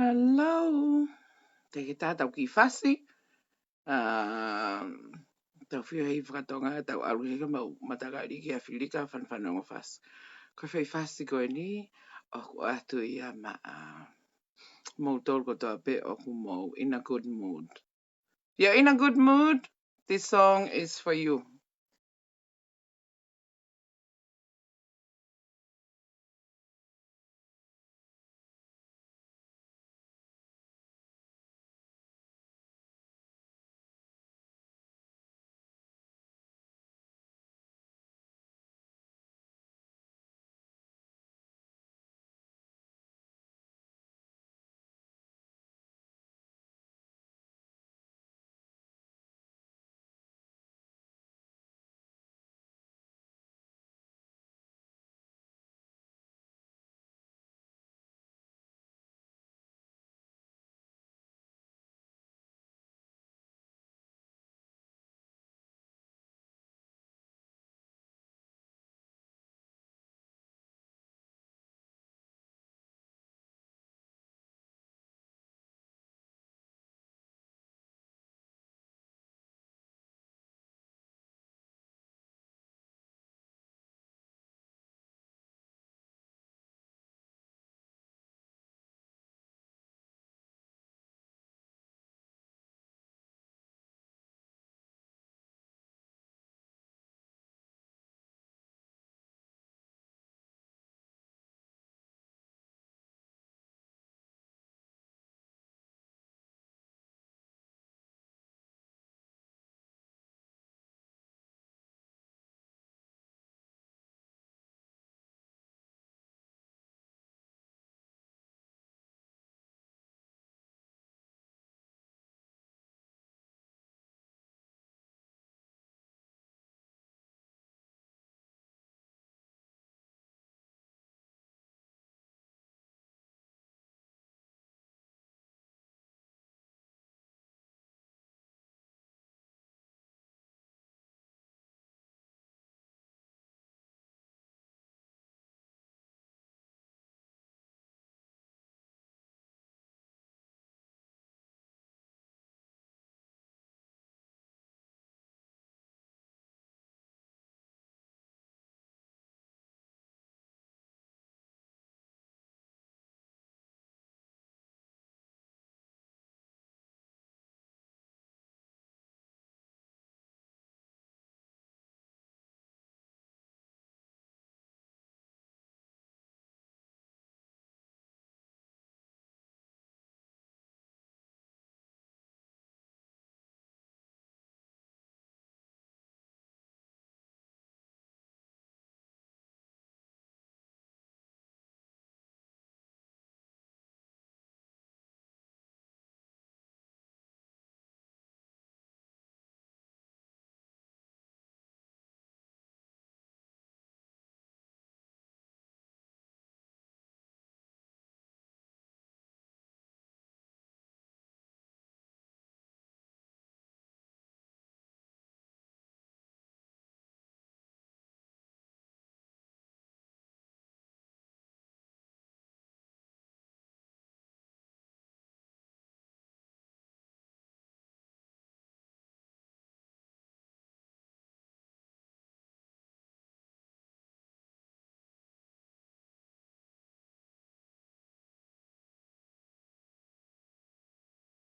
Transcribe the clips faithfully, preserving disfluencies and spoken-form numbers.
Hello. Te ke tā tau ki fasi. Um, tau fio hei fakatonga, tau ʻalu he ka mau matakali ki ʻAfilika, fanfanongo fasi. Ko e fai fasi ko eni, ʻoku ʻoatu ia maʻa, uh, mou tolu kotoa pē ʻoku mou in a good mood. You're in a good mood? This song is for you.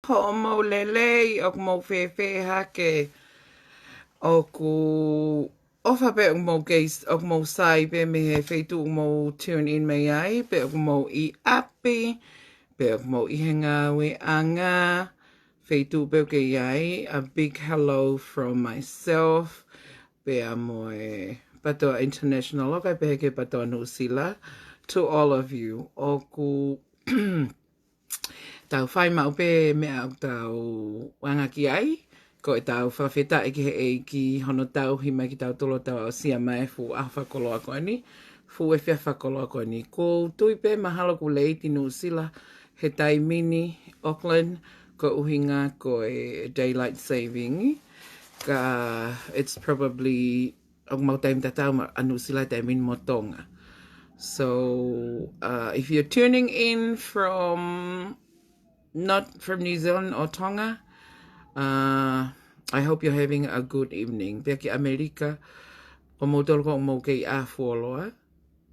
Hoʻomou lelei, ʻoku mou fēfē hake? ʻOku ʻofa pē ʻoku mou kei, ʻoku mou sai pē mei he feituʻu ʻoku mou tune in mei ai, pe ʻoku mou ʻi ʻapi, pe ʻoku mou ʻi he ngāueʻanga, feituʻu pē ʻoku kei ai. A big hello from myself, pea mo e PATOA International, ʻo kai pē he ke PATOA Nuʻusila, to all of you. ʻOku tau fai maʻu pē meʻa ʻoku tau anga ki ai, ko ʻetau fakafetaʻi ki he ʻEiki hono tauhi mai kitautolu ʻo tau aʻusia mai e fuʻu ʻaho fakakoloa ko eni, fuʻu efiafi fakakoloa ko eni. ʻOku ou tui pē mahalo ʻoku late ʻi Nuʻusila he taimi ni, Auckland, ko e ʻuhinga ko e daylight saving, ka it's probably ʻoku mau taimi tatau mo ʻa Nuʻusila he taimi ni mo Tonga. So, uh, if you're tuning in from not from New Zealand or Tonga, uh, I hope you're having a good evening. Pea ki ʻAmelika, ʻoku mou tolu ko ʻoku mou kei ʻā fuoloa,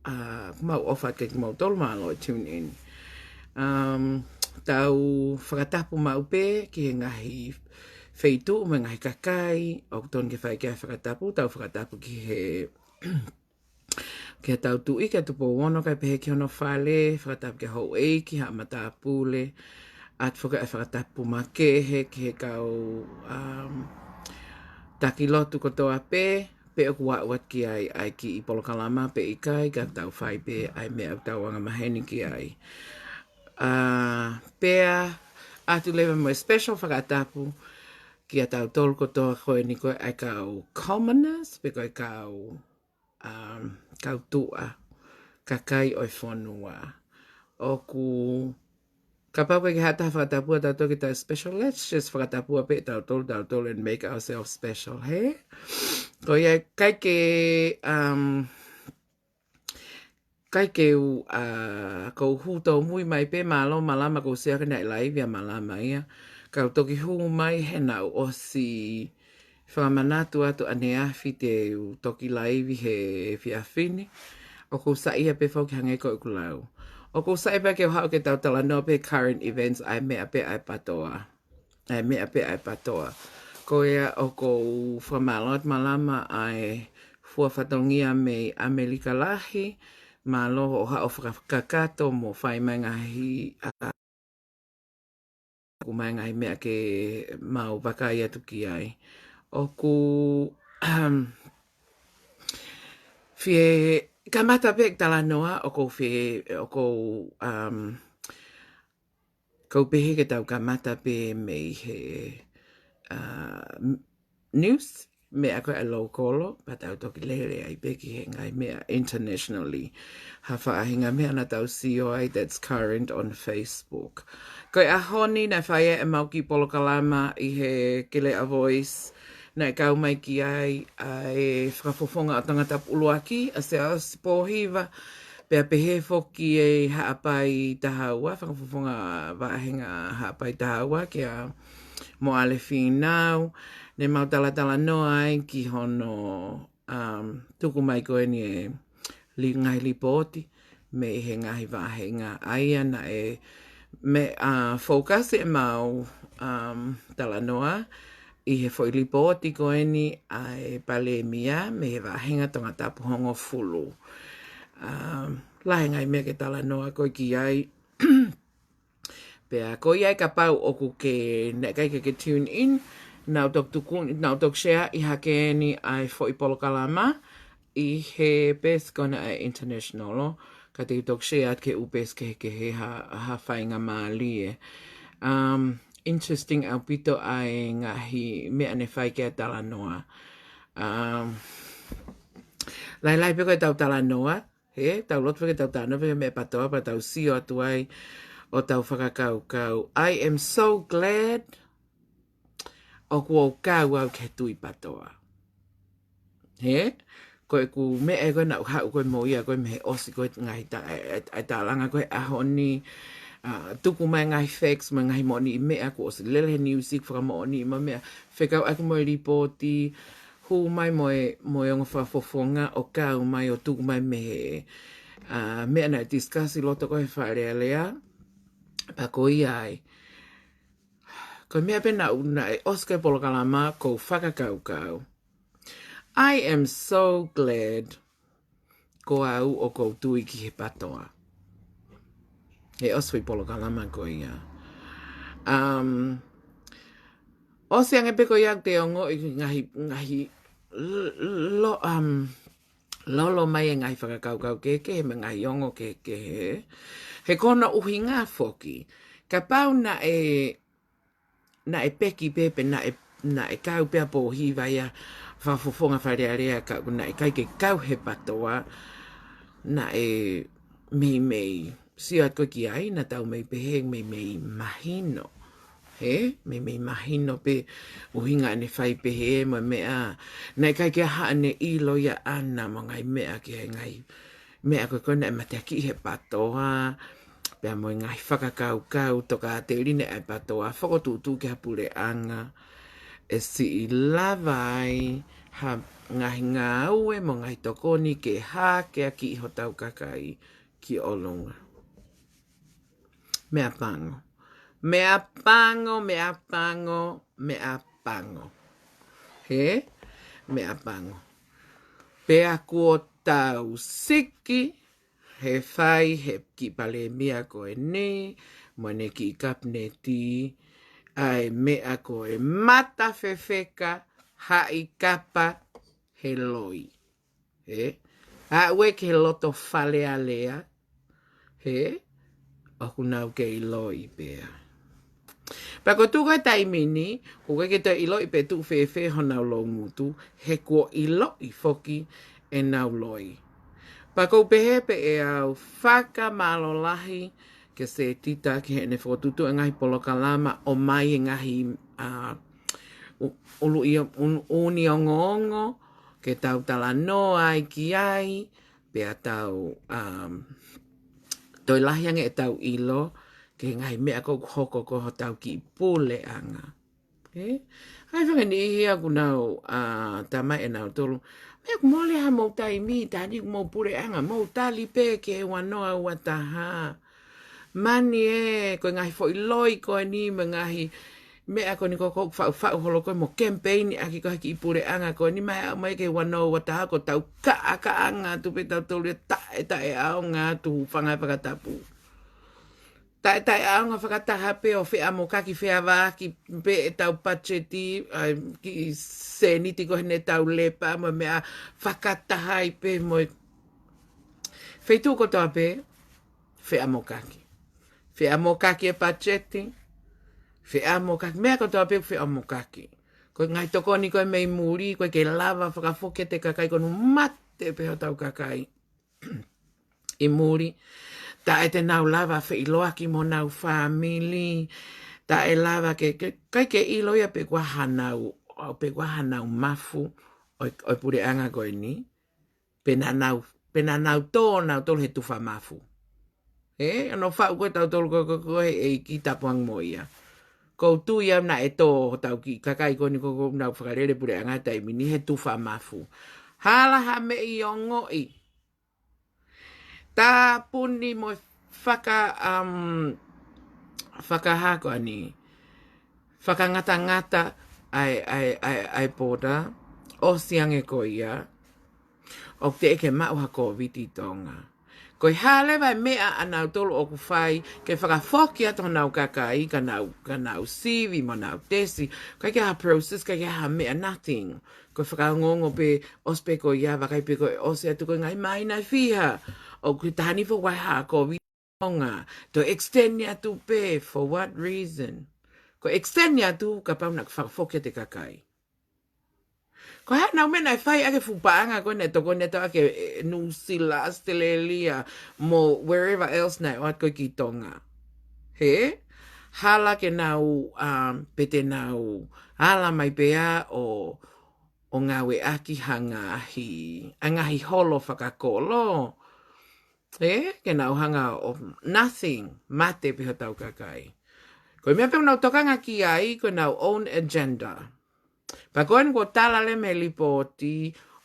uh, mau ʻofa atu kiate kimoutolu, mālō e tune in. Um, tau fakatapu maʻu pē ki he ngaahi feituʻu mo e ngaahi kakai ʻoku totonu ke fai ki ai e fakatapu, tau fakatapu ki he ki heʻetau tuʻi, kia Tupou Ono, kae pehē ki hono fale, fakatapu ki he houʻeiki, haʻa matāpule, ʻoatu foki e fakatapu makehe ki he kau, um, taki lotu kotoa pē, pe ʻoku aʻu atu ki ai ʻa e kiʻi polokalama pe ʻikai, ka tau fai pē ʻa e meʻa ʻoku tau angamaheni ki ai. Uh, pea ʻoatu leva mo e special fakatapu kia tautolu kotoa ko eni ko e kau commoners, pe ko e kau um, kau tuʻa, kakai ʻo e fonua. ʻOku, kapau ʻoku ʻikai ke ʻi ai ha taha fakatapua tautolu ke tau special, let's just fakatapua pē tautolu, tautolu and make ourselves special, hē? Ko ia, ʻikai ke, um, ʻikai ke u, uh, ʻoku ou hū tōmui mai pē, mālō Malama, ʻoku ou sio hake naʻe laivi ʻa Malama ia. Kau toki hū mai he naʻá ku ʻosi fakamanatu atu ʻaneafi te u toki laivi he efiafi ni. ʻOku ou saiʻia pē foki hangē ko ʻeku lau. ʻOku ou saiʻia pē ke u haʻu ke tau talanoa pē current events ʻa e meʻa pē ʻa e PATOA. ʻA e meʻa pē ʻa e PATOA. Ko ia ʻoku ou fakamālō atu Malama ʻa e fua fatongia mei ʻAmelika Lahi, mālō hoʻo haʻu ʻo fakakakato mo fai mai ngaahi, uh, ʻoku mai ngaahi meʻa ke mau vakai atu ki ai. ʻOku, um, fie kamata pē ʻeku talanoa, ʻoku ou fie, ʻoku ou, um, ʻoku ou pehē ke tau kamata pē mei he, uh, m-, news, meʻa ko ē ʻa e local, pea tau toki lele ai pē ki he ngaahi meʻa internationally. Ha faʻahinga meʻa naʻa tau sio ai that's current on Facebook. Ko e ʻaho ni naʻe fai ai ʻemau kiʻi polokalama ʻi he Keleʻa Voice, naʻe kau mai ki ai ʻa e fakafofonga ʻo Tongatapu ʻUluaki, ʻa Siaosi Pōhiva, pea pehē foki ʻe Haʻapai Tahaua, fakafofonga vāhenga Haʻapai Tahaua, kia Moale Fīnau, ne mau talatalanoa ai ki hono, um, tuku mai ko eni e li-, ngaahi lipooti mei he ngaahi vāhenga ʻa ia naʻe meʻa focus ʻemau, um, talanoa ʻi he foʻi lipooti ko eni ʻa e Palēmia mei he vāhenga Tongatapu hongofulu. Um, lahi e ngaahi meʻa ke talanoa ko ē ki ai. Pea ko ia ai kapau ʻoku ke, naʻe ʻikai ke ke tune in, nau toki tuku, nau toki share ʻi hake eni ʻa e foʻi polokalama ʻi he peesi ko ena ʻa e International, ʻo ka te u toki share atu ki he ʻū peesi kehekehe ha, ha faingamālie. Um, interesting ʻaupito ʻa e ngaahi meʻa ne fai ki ai e talanoa. Um, lahilahi pē ko ʻetau talanoa, hē, tau lotu pē ke tau talanoa pē meʻa PATOA, pea tau sio atu ai ʻo tau fakakaukau. I am so glad ʻoku ou kau au ki he tui PATOA. Hē? Ko ʻeku meʻa ē ko ē naʻá ku haʻu ko ē mo ia ko ē mei he ʻosi ko ē ngaahi ta-, e, e, e tālanga ko ē ʻaho ni, uh, tuku mai ngaahi facts mo e ngaahi moʻoniʻi meʻa kuo ʻosi lele he news ʻi he fakamoʻoniʻi mo e meʻa. Fekauʻaki mo e lipooti, hū mai mo e, mo e ongo fakafofonga ʻo kau mai ʻo tuku mai mei he, uh, meʻa naʻe discuss ʻi loto ko ē he Fale Alea, pea ko ia ai. Ko e meʻa pē naʻá ku, naʻe ʻosi ko ē polokalama ʻoku ou fakakaukau. I am so glad ko au ʻoku ou tui ki he PATOA. He ʻosi foʻi polokalama ko ia. Um, ʻosi ange pē ko ia ʻoku te ongoʻi ngaahi, ngaahi l-, lo-, um, lolo mai e ngaahi fakakaukau kehekehe mo e ngaahi ongo kehekehe. He ko hono ʻuhinga foki, kapau naʻe, naʻe peki pē pe naʻe, naʻe kau pē ʻa Pōhiva ia fakafofonga Fale Alea ka naʻe ʻikai ke kau he PATOA, naʻe meimei sio atu ko ē ki ai, naʻa tau mei pehē, meimei mahino. Hē? Meimei mahino pē ʻuhinga ʻene fai pehē mo e meʻa. Naʻe ʻikai ke ʻi ai haʻane ʻilo ia ʻaʻana mo e ngaahi meʻa ki he ngaahi meʻa ko ē ko ē naʻe mateakiʻi he PATOA. pea mo e ngaahi fakakaukau tokāteline ʻa e PTOA fokotuʻutuʻu ki ha puleʻanga ʻe siʻi lava ai ha ngaahi ngāue mo e ngaahi tokoni ke hākeakiʻi hotau kakai ki ʻolunga. Meʻapango. Meʻapango, meʻapango, meʻapango. Hē? Meʻapango. Pea kuo tau siki he fai he kiʻi palēmia ko eni, mo ʻene kiʻi kapineti, ʻa e meʻa ko e mata fefeka, haʻi kapa he loi. Hē? Aʻu ē ki he loto Fale Alea, hē? ʻOku nau kei loi pē. Pea ko e tuʻu ko ē taimi ni, ʻoku ʻikai ke toe ʻiloʻi pe tuʻu fēfē honau loungutu, he kuo ʻiloʻi foki ʻenau loi. Pea ʻoku ou pehē pē ʻe au fakamālō lahi kia Setita ki heʻene fokotuʻutuʻu e ngaahi polokalama ʻomai e ngaahi, ʻa, u-, ʻulu ʻi-, un-, ʻuni ongoongo ke tau talanoa ai ki ai, pea tau, um, toe lahi ange ʻetau ʻilo ki he ngaahi meʻa ʻoku hoko ko hotau kiʻi puleʻanga. Hē? ʻAi fanga niʻihi ʻoku nau, ʻa, talamai ʻe nautolu, meʻa ʻoku mole ha mou taimi, taʻani ʻoku mou puleʻanga, mou tali pē ki he ua noa ua taha. Mani ē, ko e ngaahi foʻi loi ko eni, mo e ngaahi meʻa ko eni ʻoku ou faʻufaʻu holo ko ē mo kemipeini ʻaki ko ē ha kiʻi puleʻanga ko eni, mai, mai ki he ua noa ua taha ko ʻetau kaʻakaʻanga atu pē tautolu ia, taʻe, taʻeʻaonga atu, hūfanga he fakatapu. Taʻe, taʻeʻaonga fakataha pē ʻo feʻamokaki, feavaaki pē ʻetau patiseti, ʻa e kiʻi sēniti ko ē heʻetau lepa mo e meʻa, fakataha ai pē mo e feituʻu kotoa pē, feʻamokaki. Feʻamokaki e patiseti, feʻamokaki, meʻa kotoa pē feʻamokaki. Ko e ngaahi tokoni ko ē mei muli, ʻoku ʻikai ke lava fakafoki ʻe he kakai, kuo nau mate pē hotau kakai ʻi muli. Taʻe te nau lava feʻiloaki mo honau fāmili. Taʻe lava ke, ke, ʻikai ke ʻilo ia pe ko e hā honau, pe ko e hā honau mafu ʻo e, ʻo e puleʻanga ko eni. Pe naʻa nau, pe naʻa nau tō nautolu he tufa mafu. Hē, ʻa hono faʻu ko ē tautolu ko, ko, ko e ʻEiki, tapuangi mo ia. ʻOku ou tui au naʻe tō hotau kiʻi kakai ko eni ʻoku nau fakalele puleʻanga he taimi ni he tufa mafu. Hala ha meʻa ʻi ongoʻi. Tāpuni mo e faka, um, fakahako ani, fakangatangata ʻa e, ʻa e, ʻa e, ʻa e pota, ʻosi ange ko ia, ʻoku teʻeki ke maʻu ha Kōviti ʻi Tonga. Ko e hā leva e meʻa ʻa nautolu ʻoku fai ke fakafoki atu honau kakai, ka nau, ka nau sivi mo nau tesi, ʻikai ke ha process, ʻikai ke ha meʻa, nothing. Ko e fakaongoongo pē, ʻosi pē ko ia, vakai pē ko e ʻosi atu ko e ngaahi māhina ʻe fiha. ʻOku taʻani foʻi ha Kōviti ʻi Tonga. Toe extend atu pē, for what reason? Ko e extend atu, kapau naʻe fakafoki atu e kakai. Ko e hā honau meʻa naʻe fai ʻaki e fuʻu paʻanga ko ē naʻe tokoni atu ʻaki ʻe Nuʻusila, Australia, mo wherever else naʻe ʻoatu ko ē ki Tonga. Hē? Hala ke nau, um, pe te nau ala mai pē ʻo, ʻo ngāueʻaki ha ngaahi, ʻa e ngaahi holo fakakolo. Hē? Ke nau hanga ʻo nothing, mate pē hotau kakai. Ko e meʻa pē ʻoku nau tokanga ki ai, ko honau own agenda. Pea ko eni kuo tala leva mei he lipooti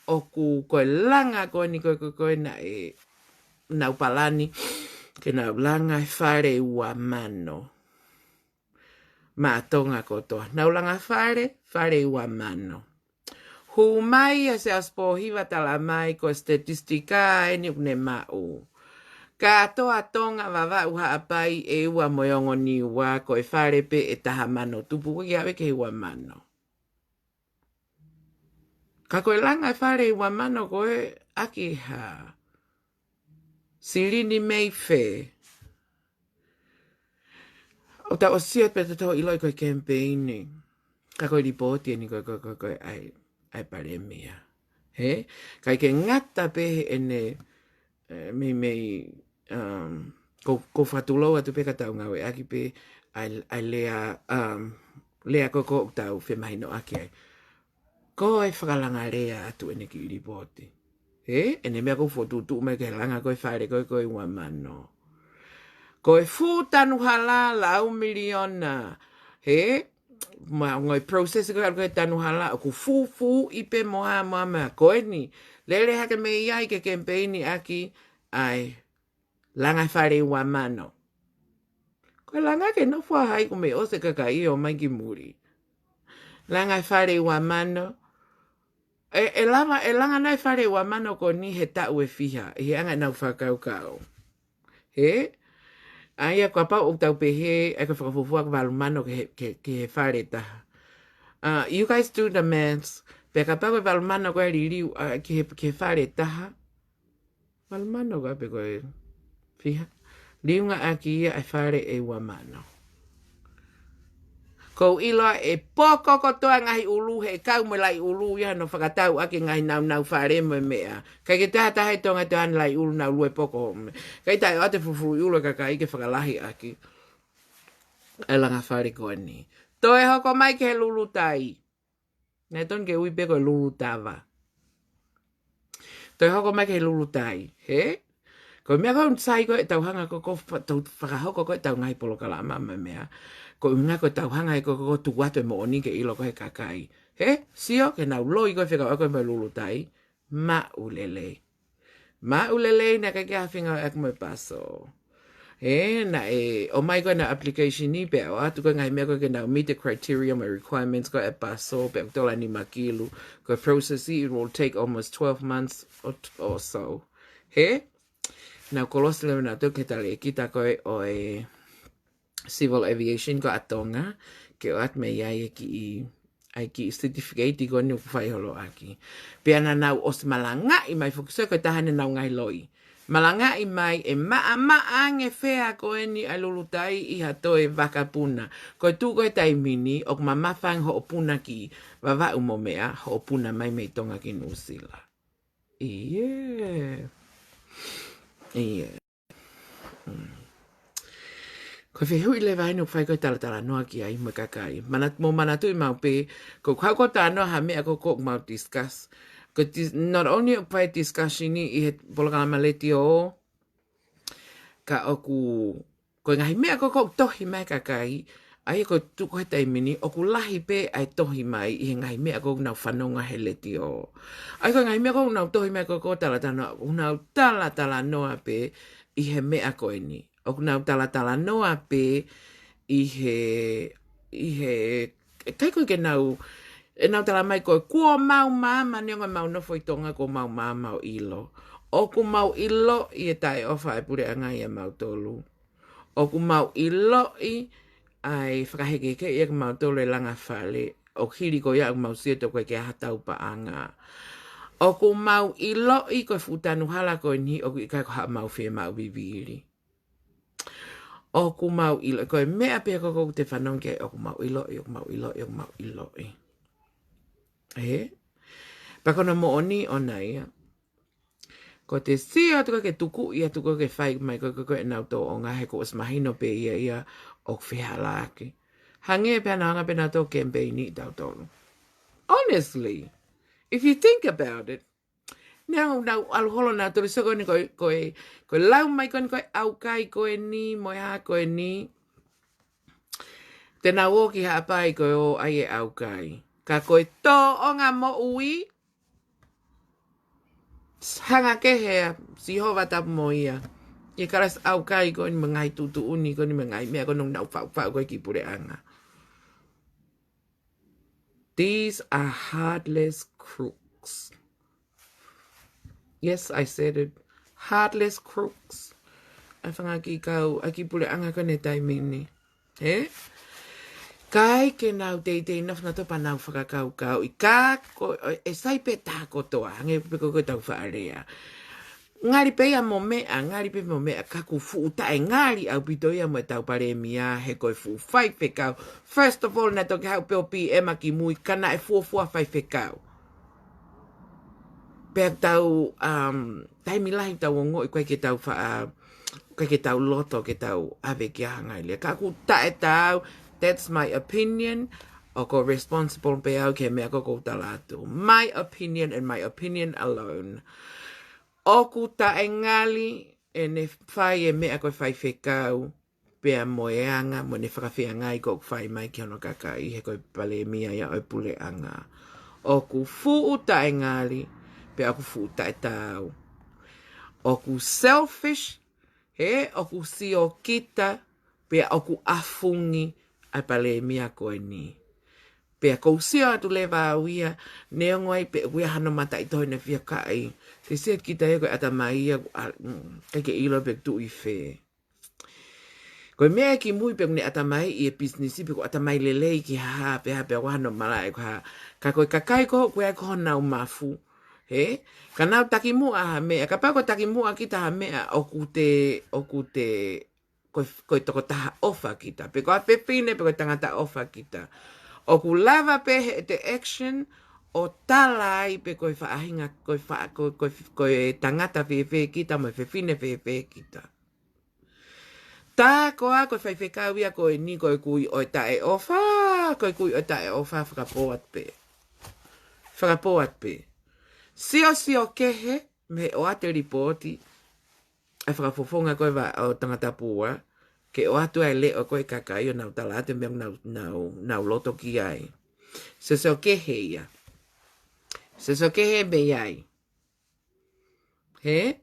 ʻoku, ko e langa ko eni ko, ko, ko ē naʻe, nau palani ke nau langa e fale ua mano. Maʻa Tonga kotoa. Nau langa fale, fale ua mano. Hū mai ʻa Siaosi Pōhiva talamai ko e statistika eni ʻoku ne maʻu. Kātoa Tonga, Vavaʻu, Haʻapai, ʻEua mo e Ongo Niua, ko e fale pē ʻe taha mano tupu, ʻoku ʻikai ke ʻave ki he ua mano. Ka ko e langa e fale ua mano ko ē ʻaki ha silini mei fē? ʻOku tau ʻosi atu pē tautolu ʻiloʻi ko e kemipeini. Ka ko e lipooti eni ko, ko, ko, ko e ʻai, ʻai palēmia. Hē? ʻIkai ke ngata pē heʻene, eh, meimei, um, ko, ko fakatulou atu pē ka tau ngāueʻaki pē ʻai, ʻai lea, um, lea ko, ko ʻoku tau femahinoʻaki ai. Ko e fakalanga lea atu ʻene kiʻi lipooti. Hē? ʻEne meʻa ko e fokotuʻutuʻu mai ke langa ko e fale ko ē ko e ua mano. Ko e fuʻu tanu hala lau miliona, he? Mo e ngaahi process ko ē ʻa e tanu hala, ʻoku fufuuʻi pē mo ha mo ha meʻa ko eni. Lele hake mei ai ke kemipeini ʻaki ʻa e langa fale ua mano. Ko e langa ke nofo ai ko e meʻa ʻosi e kakai ʻo ʻomai ki muli. Langa fale ua mano. ʻE, ʻe lava, ʻe langa nai fale ua mano ko eni he taʻu ʻe fiha, ʻi he anga ʻenau fakakaukau. He? ʻA ia kapau ʻoku tau pehē, ʻa ia ko e fakafuofua ko e valu mano ki he, ki, ki he fale ʻe taha. Uh, you guys do the maths. Pea kapau ko e valu mano ko ē liliu, uh, ki he, ki he fale ʻe taha. Valu mano ka pe ko e fiha. Liunga ʻaki ia ʻa e fale ʻe ua mano. Ko u ʻilo ʻe poko kotoa ngaahi ʻulu he kau mo e laʻi ʻulu ia no fakatau ʻaki ngaahi naunau fale mo e meʻa. ʻIkai ke taha taha ʻi Tonga ʻe toe ʻi ai ha laʻi ʻulu naʻa nau lue poko mo e meʻa. ʻIkai taʻe ʻoatu e fufuuʻi ʻulu ʻa e kakai ke fakalahi ʻaki ʻa e langa fale ko eni. Toe hoko mai ki he lulutai. Naʻe tonu ke ui pē ko e lulutava. Toe hoko mai ki he lulutai, he? Ko e meʻa ko ē ʻoku sai ko ē ʻetau hanga ko ē ʻo fa-, tau fakahoko ko ē ʻetau ngaahi polokalama mo e meʻa. Ko e ʻuhinga ko ʻetau hanga ē ko ē ʻo tuku atu e moʻoni ke ʻilo ko ē ʻe he kakai. He? Sio, ke nau loi ko ē fekauʻaki ko ē mo e lulutai. Maʻu lelei. Maʻu lelei naʻe ʻikai ke ʻi ai ha fengāueʻaki mo e PASO. He, naʻe ʻomai ko ē ʻenau application ʻi pea ʻoatu ko ē ngaahi meʻa ko ē ke nau meet the criteria mo e requirements ko ē ʻa e PASO pea ʻoku tola nima kilu. Ko e process ʻi, it will take almost twelve months or, or so. He? Nau kolosi leva nautolu ki he talēkita ko ē ʻo e Civil Aviation ko ē ʻa Tonga, ke ʻoatu mei ai e kiʻi, ʻa e kiʻi certificate ko eni ʻoku fai holo ʻaki. Pea naʻa nau ʻosi malangaʻi mai foki, sio ko e taha eni ʻenau ngaahi loi. Malangaʻi mai ʻe maʻamaʻa ange fea ko eni ʻa e lulutai ʻi ha toe vakapuna. Ko e tuʻu ko ē he taimi ni, ʻoku mamafa ange hoʻo puna ki Vavaʻu mo meʻa, hoʻo puna mai mei Tonga ki Nuʻusila. ʻIo. ʻIo. Mm. Ko e fehuʻi leva eni ʻoku fai ko ē talatalanoa ki ai mo e kakai. Manat-, mou manatuʻi maʻu pē, ko e kau ko ē talanoa ha meʻa ko ē ʻoku mau discuss. Ko e dis-, not only ʻoku fai discussion ʻi he polokalama letiō, ka ʻoku, ko e ngaahi meʻa ko ē ʻoku tohi mai ʻe he kakai, ʻa ia ko e tuʻu ko ē he taimi ni, ʻoku lahi pē ʻa e tohi mai ʻi he ngaahi meʻa ko ē ʻoku nau fanongo he letiō. ʻA ia ko e ngaahi meʻa ko ē ʻoku nau tohi mai ko ē ʻoku talatalanoa, ʻoku nau talatalanoa pē ʻi he meʻa ko eni. ʻOku nau talatalanoa pē ʻi he, ʻi he, ʻikai ko ē ke nau, ʻenau tala mai ko ē kuo mau maama neongo ʻemau nofo ʻi Tonga kuo mau maama ʻo ʻilo. ʻOku mau ʻiloʻi e taʻeʻofa ʻa e puleʻanga ʻia mautolu. ʻOku mau ʻiloʻi ʻa e fakahekehekeʻi ʻaki kimautolu e langa fale. ʻOku hili ko ia ʻoku mau sio atu ko ē ki ha tau paʻanga. ʻOku mau ʻiloʻi ko e fuʻu tanu hala ko eni ʻoku ʻikai ko haʻamau fiemaʻu vivili. ʻOku mau ʻilo, ko e meʻa pē ko ē ʻoku te fanongo ki ai, ʻoku mau ʻiloʻi, ʻoku mau ʻiloʻi, ʻoku mau ʻiloʻi. Ē? Pea ko hono moʻoni ʻona ia. Ko e sio atu ko ē ke tukuʻi atu ko ē ke fai mai ko ē, ko ē, ko ē ʻenau tōʻonga he kuo ʻosi mahino pē ia ia ʻoku fehālaaki. Hangē pē ʻenau hanga pē ʻenau tō campaign ʻi tautolu. Honestly, if you think about it, neongo ʻenau ʻalu holo nautolu, sio ko eni ko e, ko e, ko e lau mai ko eni ko e ʻaukai ko eni, mo e hā ko eni. Te nau ō ki Haʻapai ko e ō ai e ʻaukai. Ka ko e tōʻonga moʻui, hanga kehe ʻa Sihova tapu mo ia. ʻI he kalasi ʻaukai ko eni mo e ngaahi tuʻutuʻuni ko eni mo e ngaahi meʻa ko eni ʻoku nau faʻufaʻu ko ē ki he puleʻanga. These are heartless crooks. Yes, I said it. Heartless crooks. ʻA e fanga kiʻi kau, ʻa e kiʻi puleʻanga ko eni he taimi ni. Ē? ʻIkai ke nau teitei nofo nautolu pea nau fakakaukauʻi ka ko, ʻe sai pē taha kotoa, hangē pē ko ē ko ʻetau faʻa lea. Ngali pē ia mo meʻa, ngali pē mo meʻa, ka ʻoku fuʻu taʻengali ʻaupito ia mo ʻetau palēmia he ko e fuʻu faifekau. First of all, naʻe toki haʻu pē ʻo P M ʻaki mui, ka naʻe fuofua faifekau. Pea tau, um, taimi lahi tau ongoʻi ko ē ke tau faʻa, ko ē ke tau loto, ke tau ʻave ki ai ha ngaahi lea. Ka ʻoku taʻetaau, that's my opinion, ʻoku ou responsible pē au ki he meʻa ko ē ʻoku ou tala atu. My opinion and my opinion alone. ʻOku taʻengali ʻene fai e meʻa ko e faifekau, pea mo e anga, mo ʻene fakafeangai ko ʻoku fai mai ki hono kakai, he ko e palēmia ia ʻo e puleʻanga. ʻOku fuʻu taʻengali, pea ʻoku fuʻu taʻetaau. ʻOku selfish, he ʻoku sio kita, pea ʻoku ʻafungi ʻa e palēmia ko eni. Pea ʻoku ou sio atu leva au ia, neongo ai pē ʻoku ʻi ai hano mataʻitohi ʻene fiekaʻi. Te sio kita ia ko e ʻatamai ia, ʻoku ʻa-, mm, ʻikai ke ʻilo pe tuʻu ʻi fē. Ko e meʻa ki mui pe ʻoku ne ʻatamaiʻi e pisinisi pe ko e ʻatamai lelei ki ha hā pe hā pe ʻoku ʻi ai hano malaʻe ko e hā. Ka ko e kakai ko ē ʻoku ʻi ai ko honau mafu. He? Ka nau takimuʻa ha meʻa, kapau ko e takimuʻa kita ha meʻa ʻoku te, ʻoku te, ko e, ko e tokotaha ʻofa kita. Pe ko ha fefine, pe ko e tangata ʻofa kita. ʻOku lava pē heʻete action ʻo tala ai pe ko e faʻahinga, ko e fa-, ko, ko, ko e tangata fēfē kita, mo e fefine fēfē kita. Tā koā ko e faifekau ia ko eni ko e kui ʻo e taʻeʻofa, ko e kui ʻo e taʻeʻofa fakapoa pē. Fakapoa pē. Siosio kehe, mei he ʻoatu e lipooti, ʻa e fakafofonga ko ē ʻa e ʻo Tongatapu ua, ke ʻoatu ʻa e leʻo ko ē ʻa e kakai ʻo nau tala atu e meʻa ʻoku nau, nau, nau loto ki ai. Siosio kehe ia. Siosio kehe mei ai. He?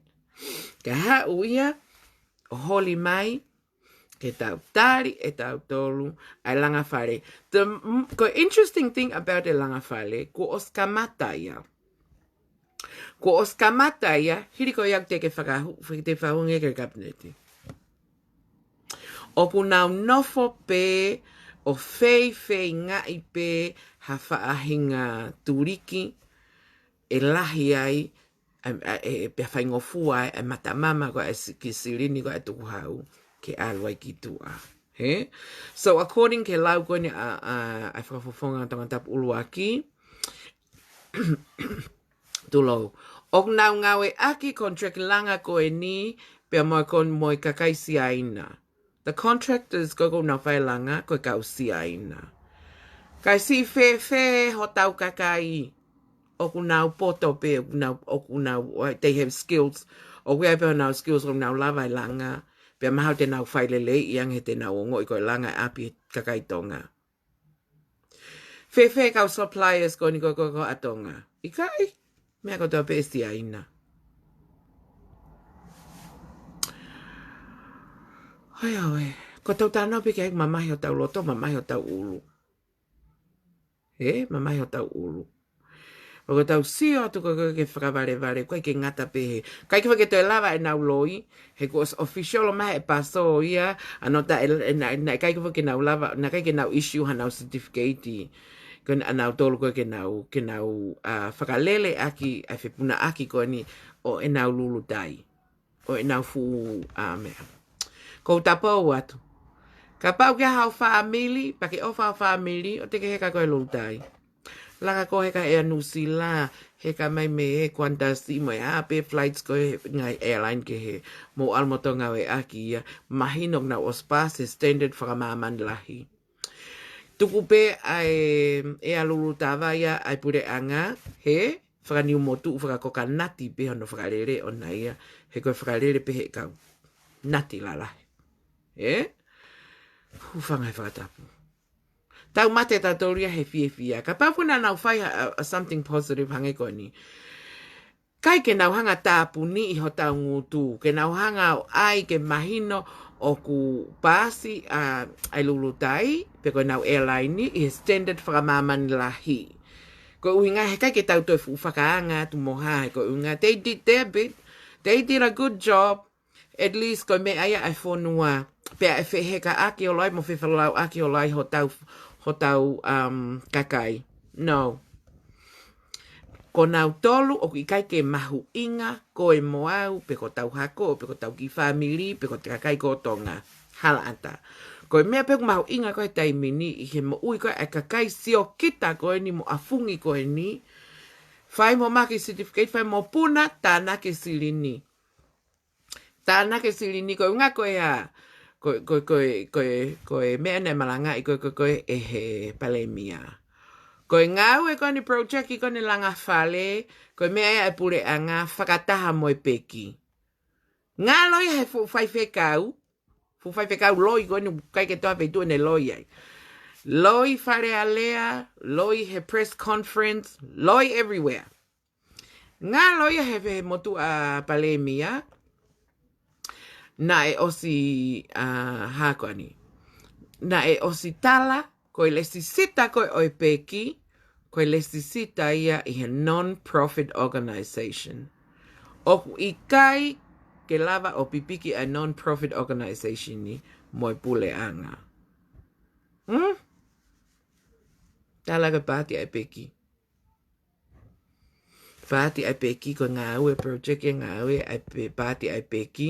Ka haʻu ia, ʻo holi mai, ke tau tali ʻe tautolu ʻa e langa fale. The m-, ko e interesting thing about e langa fale, kuo ʻosi kamata ia. Kuo ʻosi kamata ia, hili ko ia te ke fakahu-, te fakahū ange ki he kapineti. ʻOku nau nofo pē, ʻo feifeingaʻi pē, ha faʻahinga tuliki, ʻe lahi ai, ʻa, ʻa, ʻe, ʻe pea faingofua ai, ʻa e matamama ko ē ʻa e si-, kiʻi silini ko ē ʻa e tukuhau, ke ʻalu ai ki tuʻa. He? So, according ki he lau ko eni ʻa, ʻa, ʻa e fakafofonga Tongatapu ʻuluaki, tulou. ʻOku nau ngāueʻaki contract langa ko eni, pea mo e kon-, mo e kakai Siaina. The contractors ko ē ʻoku nau fai langa, ko e kau Siaina. Ka ʻi siʻi fēfē hotau kakai, ʻoku nau poto pē, ʻoku nau, ʻoku nau, uh, they have skills. ʻOku ʻi ai pē honau skills, ʻoku nau lava e langa. Pea mahalo te nau fai lelei, ʻi ange he te nau ongoʻi ko e langa ʻapi kakai Tonga. Fēfē kau suppliers ko eni ko, ko, ko ʻa Tonga. ʻIkai, meʻa kotoa pē ʻa Siaina. Hoi, hoi. Ko ʻetau talanoa pē ki ai, mamahi hotau loto, mamahi hotau ʻulu. He, mamahi hotau ʻulu. ʻOku tau sio atu ko, ko, ke fakavalevale, ʻoku ʻikai ke ngata pē he. ʻIkai ke fai ke toe lava ʻenau loi, he kuo ʻosi official mai e paso ia, ʻa ʻenau ta-, e, e, na, na, ʻikai ke fai ke nau lava, naʻe ʻikai ke nau issue hanau certificate. Ko ʻenau tolu ko ē ke nau, ke nau, ʻa, fakalele ʻaki, ʻa e fepunaʻaki ko eni ʻo ʻenau lulutai. ʻO ʻenau fuʻu, ʻa, meʻa. Ko u tapou atu. Kapau ʻoku ʻi ai haʻo fāmili, pea ke ʻofa ho fāmili, ʻoua te ke heka koe lulutai. Laka koe heka ʻEa Nuʻusila, heka mai mei he Qantas mo e hā pē flights ko ē ngaahi airline kehe. Mou ʻalu mo tau ngāueʻaki ia, mahino ʻoku nau ʻosi paasi e standard fakamāmani lahi. Tuku pē ʻa e, ʻa e lulutava ia ʻa e puleʻanga, he, fakaniumotuʻu fakakokanati pē hono fakalele ʻona ia, he ko e fakalele pē he kau nati lalahi. Ē? Hūfanga he fakatapu. Tau mate tautolu ia he fiefia. Kapau ʻoku nau fai ha, a, a something positive hangē ko eni. ʻIkai ke nau hanga tāpuniʻi hotau ngutu, ke nau hanga ʻo ʻai ke mahino ʻoku paasi ʻa, ʻa e lulutai, pe ko ʻenau airline ʻi he standard fakamāmani lahi. Ko e ʻuhinga he ʻikai ke tau toe fuʻu fakaanga atu mo hā, he ko e ʻuhinga, they did their bit, they did a good job, at least ko e meʻa ia ʻa e fonua, pea ʻe fehekaʻaki holo ai mo fefelauʻaki holo ai hotau, hotau, um, kakai. No. Ko nautolu ʻoku ʻikai ke mahuʻinga, koe mo au, pe ko hotau hako, pe ko hotau kiʻi fāmili, pe ko e kakai ko Tonga. Hala ʻatā. Ko e meʻa pē ʻoku mahuʻinga ko e taimi ni, ʻi he moʻui ko ē ʻa e kakai siokita ko eni mo ʻafungi ko eni, fai mo maʻu e certificate, fai mo puna, tānaki e silini. Tānaki e silini ko e ʻuhinga ko e hā, ko, ko, ko, ko, ko e meʻa naʻe malangaʻi ko, ko, ko ē ʻe he palēmia. Ko e ngāue ko eni project ko eni langa fale, ko e meʻa ia ʻa e puleʻanga fakataha mo e peki. Ngalo ia he fuʻu faifekau, fuʻu faifekau loi ko eni ʻoku ʻikai ke toe ʻi ai ha feituʻu ʻene loi ai. Loi Fale Alea, loi he press conference, loi everywhere. Ngalo ia he, he motuʻa palēmia, naʻe ʻosi, ʻa, hā ko eni. Naʻe ʻosi tala, ko e lēsisita ko ē ʻo e peki, ko e lēsisita ia ʻi he non-profit organization. ʻOku ʻikai ke lava ʻo pipiki ʻa e non-profit organization ni mo e puleʻanga. Hmm? Tala ko e paati ʻa e peki. Paati ʻa e peki, ko e ngāue project e ngāue ʻa e pe-, paati ʻa e peki,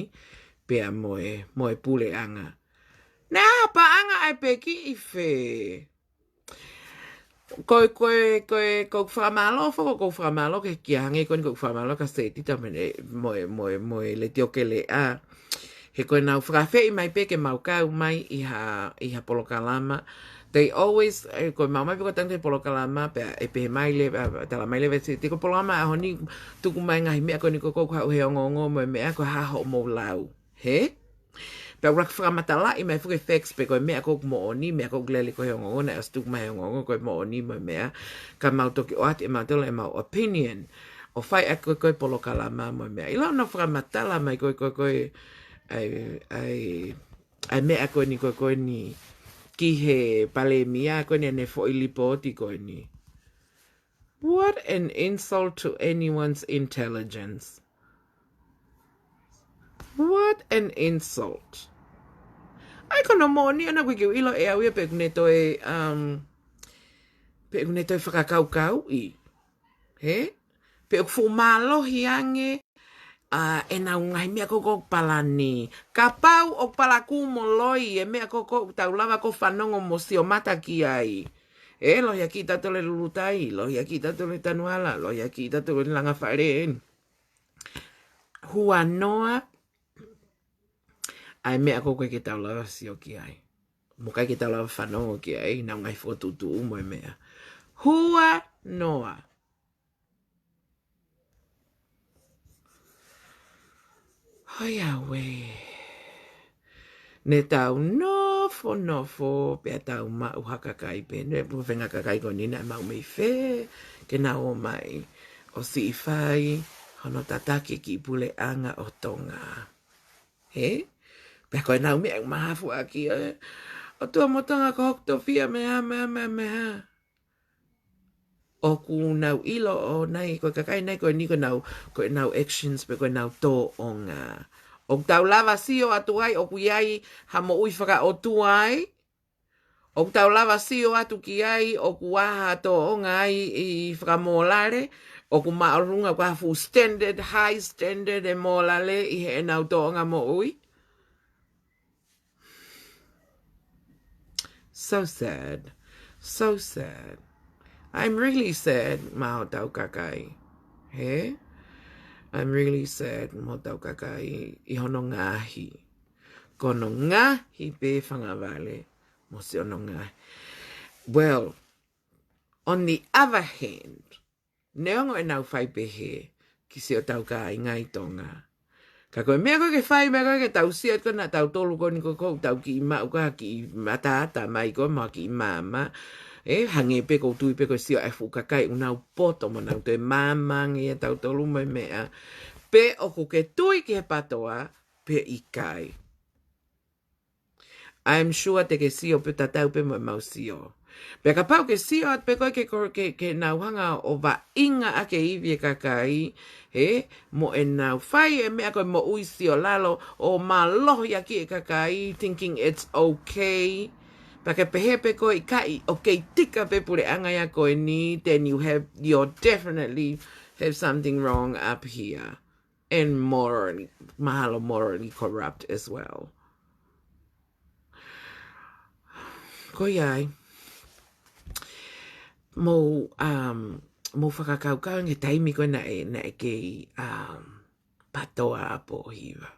pea mo e, mo e puleʻanga. Naʻe ʻi ai ha paʻanga ʻa e peki ʻi fē? Ko e, ko e, ko e, ko e fakamālō foki, ko e fakamālō ke kia hangē ko eni ko e fakamālō kia Setita mo e, mo e, mo e, mo e Letiō Keleʻa. He ko ʻenau fakaafeʻi mai pē ke mau kau mai ʻi ha, ʻi ha polokalama. They always, eh, ko e mau mai pē ko e tangi polokalama, pea ʻe pehē mai leva, ʻa, tala mai leva ʻe Setita ko e polokalama ʻaho ni tuku mai ngaahi meʻa ko eni ko ē ʻoku haʻu he ongoongo mo e meʻa ko e hā hoʻomou lau. Hē? Pea ʻuluaki fakamatalaʻi mai foki e facts pe ko e meʻa ʻoku moʻoni, meʻa ʻoku lele ko ē he ongoongo, naʻe ʻosi tuku mai he ongoongo ko e moʻoni mo e meʻa, ka mau toki ʻoatu ʻe mautolu ʻemau opinion. ʻO fai ʻaki ko ē ko e polokalama mo e meʻa. ʻIlo ʻenau fakamatala mai ko e, ko e, ko e, ʻa e, ʻa e, ʻa e meʻa ko eni ko e, ko eni ki he palēmia ko eni ʻene foʻi lipooti ko eni. What an insult to anyone's intelligence. What an insult. ʻAi ko hono moʻoni ʻana ʻoku ʻikai ke u ʻilo ʻe au ia pe ʻoku ne toe, um, pe ʻoku ne toe fakakaukauʻi. Hē? Pe ʻoku fuʻu mālohi ange, ʻa, ʻenau ngaahi meʻa ko ē ʻoku palani. Kapau ʻoku palakū mo loi e meʻa ko ē ʻoku tau lava ko ē fanongo mo sio mata ki ai. ʻE, lohiakiʻi tautolu e Lulutai, lohiakiʻi tautolu e Tanuala, lohiakiʻi tautolu e Langafale. Huanoa, ʻa e meʻa ko ē ʻoku ʻikai ke tau lava sio ki ai. Mo ʻikai ke tau lava fanongo ki ai, ʻenau ngaahi fokotuʻutuʻu mo e meʻa. Huanoa. Hoi ʻauē. Ne tau nofonofo, pea tau maʻu ha kakai pē, ne pu fenga kakai ko eni naʻe maʻu mei fē, ke nau ō mai ʻo siʻi fai hono tataki e kiʻi puleʻanga ʻo Tonga. Hē? Pea ko ʻenau meʻa ʻoku mahafu ʻaki, ē. ʻOtua mo Tonga ko hoku tofiʻa meʻa, meʻa, meʻa, meʻa. ʻOku nau ʻilo ʻo nai, ko e kakai nai, ko eni ko ʻenau, ko ʻenau actions pe ko ʻenau tōʻonga. ʻOku tau lava sio atu ai, ʻoku ʻi ai ha moʻui fakaʻotua ai. ʻOku tau lava sio atu ki ai, ʻoku ʻi ai ha tōʻonga ai ʻi fakamōlale, ʻoku māʻolunga, ʻoku ʻi ai ha fuʻu standard, high standard e mōlale ʻi heʻenau tōʻonga moʻui. So sad. So sad. I'm really sad maʻa hotau kakai. Hē? I'm really sad maʻa hotau kakai ʻi hono ngaahi. Ko hono ngaahi pē fanga vale mo siʻono ngaahi. Well, on the other hand, neongo ʻenau fai pehē ki siʻotau kāinga ʻi Tonga. Ka ko e meʻa ko ē ke fai, meʻa ko ē ke tau sio atu ko ē naʻa tautolu ko eni ko ē ʻoku tau kiʻi maʻu ko ē ha kiʻi mataʻata mai ko ē mo ha kiʻi maama. ʻE, hangē pē ʻoku ou tui pē ko e sio ʻa e fuʻu kakai ʻoku nau poto mo nau toe maama ange ʻia tautolu mo e meʻa. Pe ʻoku ke tui ki he PATOA, pe ʻikai. I'm sure te ke sio pē tatau pē mo ʻemau sio. Pea kapau ke sio atu pē ko ē ke, ke, ke nau hanga ʻo vaʻinga ʻaki e ivi e kakai, hē, mo ʻenau fai e meʻa ko e moʻui sio lalo ʻo mālohiakiʻi e kakai, thinking it's okay. Pea ke pehē pē ko e ʻikai, ʻoku kei tika pē puleʻanga ia ko eni, then you have, you're definitely have something wrong up here. And morally, mahalo morally corrupt as well. Ko ia ai. Mou, um, mou fakakaukau ange taimi ko ē naʻe, naʻe kei, um, PATOA ʻa Pōhiva.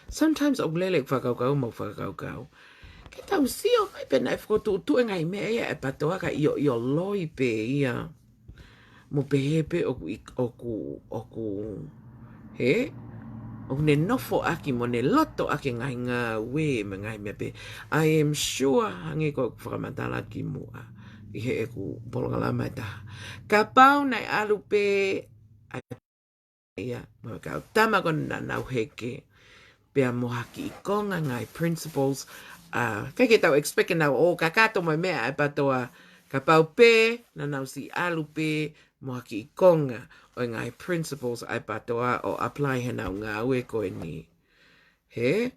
Sometimes ʻoku lele ʻeku fakakaukau, mau fakakaukau. Ke tau sio mai pe naʻe fokotuʻutuʻu e ngaahi meʻa ia ʻe PATOA ka ʻio, ʻio loi pē ia. Mo pehē pē ʻoku ʻi-, ʻoku, ʻoku, hē? ʻoku ne nofoʻaki mo ne lotoʻaki e ngaahi ngāue mo e ngaahi meʻa pē. I am sure, hangē ko ʻeku fakamatala ki muʻa ʻi heʻeku polokalama ʻe taha, kapau naʻe ʻalu pē ʻa ia mo e kau tama ko ē naʻa nau heke pea mo ha kiʻi konga ngaahi principles, ʻa, ʻikai ke tau expect ke nau ō kakato mo e meʻa ʻa e PTOA, kapau pē naʻa nau siʻi ʻalu pē mo ha kiʻi konga ʻo e ngaahi principles ʻa e PTOA ʻo apply heʻenau ngāue ko eni. Hē?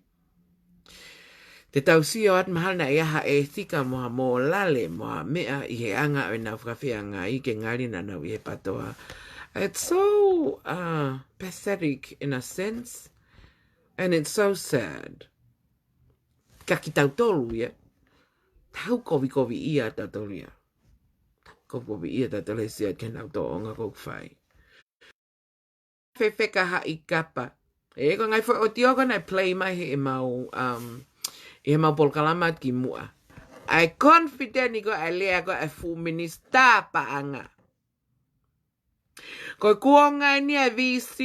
Te tau sio atu mahalo naʻe ʻi ai ha ʻētika mo ha mōlale mo ha meʻa ʻi he anga ʻo ʻenau fakafeangai ke ngali naʻa nau ʻi he PTOA. It's so, uh, pathetic in a sense, and it's so sad. Ka kitautolu ia, tau kovikoviʻia tautolu ia. Tau kovikoviʻia tautolu he sio ki heʻenau tōʻonga ʻoku fai. Fefeka Haʻi Kapa. ʻE, ko e ngaahi foʻi ʻotiō ko ē naʻe play mai heʻemau, um, ʻi heʻemau polokalama ki muʻa. ʻA e confident ko ē ʻa e lea ko ē ʻa e fuʻu minisitā paʻanga. Ko e kuonga eni ʻa e V C.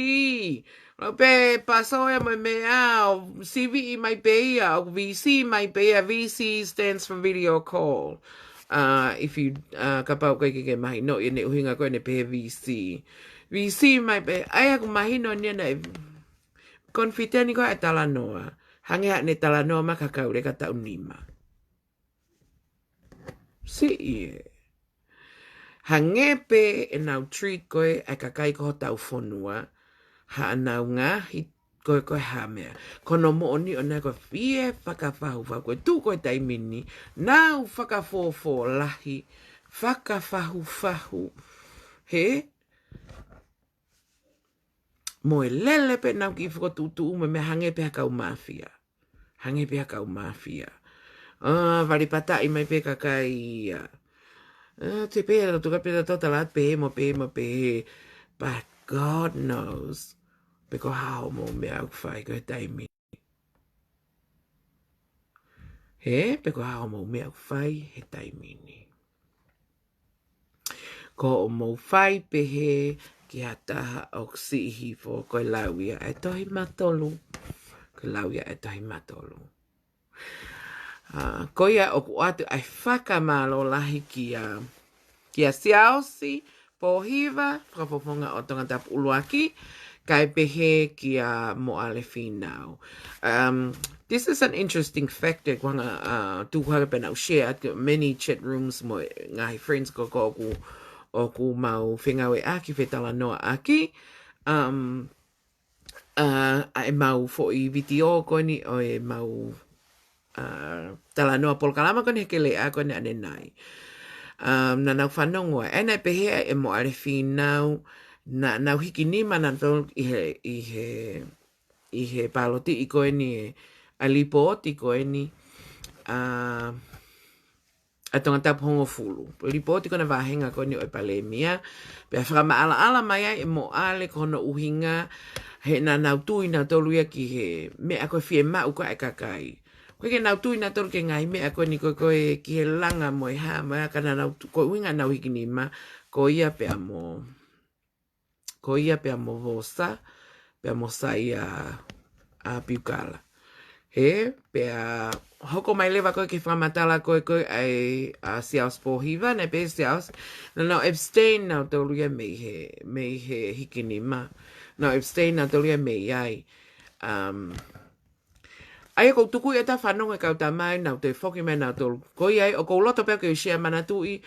Lo pe paso ia mo e meʻa ʻo siviʻi mai pē ia, ʻoku V C mai pē ia, V C stands for video call. Uh, if you, uh, kapau ʻoku ʻikai ke ke mahinoʻi ʻene ʻuhinga ko ē ʻene pehē V C. V C mai pē, ʻa ia ʻoku mahino eni naʻe confident ko ē ʻa e talanoa. Hangē haʻane talanoa mai ki ha kau leka taʻu nima. Siʻi ē. Hangē pē ʻenau treat ko ē ʻa e kakai ko hotau fonua, haʻanau ngaahi ko ē ko e hā meʻa. Ko hono moʻoni ʻoʻona ko e fie fakafahufahu, ko e tuʻu ko ē taimi ni, nau fakafofolahi, fakafahufahu. Hē? Mo e lele pē ʻenau kiʻi fokotuʻutuʻu mo e meʻa, hangē pē ha kau māfia. Hangē pē ha kau māfia. ʻA, vale pataʻi mai pē kakai ia. ʻA, te pē ʻa tuka pē ʻa totala pē mo pē mo pē. But God knows. Pe ko e hā hoʻomou meʻa ʻoku fai ko e taimi ni. Hē, pe ko e hā hoʻomou meʻa ʻoku fai he taimi ni. Ko hoʻomou fai pehē ki ha taha ʻoku siʻi hifo, ko e lau ia ʻa e Tohi Matolu. Ko e lau ia ʻa e Tohi Matolu. ʻA, ko ia ʻoku ʻoatu ai e fakamālō lahi kia, kia Siaosi Pōhiva, fakafofonga ʻo Tongatapu ʻUluaki, kae pehē kia Moʻale Fīnau. Um, this is an interesting fact, ʻoku hanga, uh, tuku hake pē naʻa ku share atu many chat rooms mo e ngaahi friends ko ē ʻoku, ʻoku mau fengāueʻaki, fetalanoaʻaki. Um, uh, ʻa ʻemau foʻi vitiō ko eni ʻo ʻemau, uh, talanoa polokalama ko eni he keleʻa ko eni ʻanenai. Um, naʻa nau fanongo ai, ʻa ia naʻe pehē ai ʻe Moʻale Fīnau, naʻa nau hiki nima nautolu ʻi he, ʻi he, ʻi he pāloti ko eni ē, ʻa e lipooti ko eni, uh, ʻa Tongatapu hongofulu. Lipooti ko ena vāhenga ko eni ʻo e Palēmia. Pea fakamaʻalaʻala mai ai ʻe Moʻale ko hono ʻuhinga he naʻa nau tui nautolu ia ki he meʻa ko e fiemaʻu ko ē ʻa e kakai. ʻOku ʻikai ke nau tui nautolu ki he ngaahi meʻa ko eni ko ē, ko ē ki he langa mo e hā, mo e hā, ka naʻa nau tu-, ko e ʻuhinga ʻenau hiki nima, ko ia pea mo, ko ia pea mo Vosa, pea mo Saia, ʻa, Piukala. Hē, pea hoko mai leva ko ē ki he fakamatala ko ē ko ē ʻa e, ʻa Siaosi Pōhiva, naʻe pehē ʻe Siaosi, naʻa nau abstain nautolu ia mei he, mei he hiki nima. Naʻa nau abstain nautolu ia mei ai. Um, ʻA ia ʻoku ou tuku ia ʻo fanongo e kau tama ē, nau toe foki mai nautolu. Ko ia ai, ʻoku ou loto pē ke u share, manatuʻi,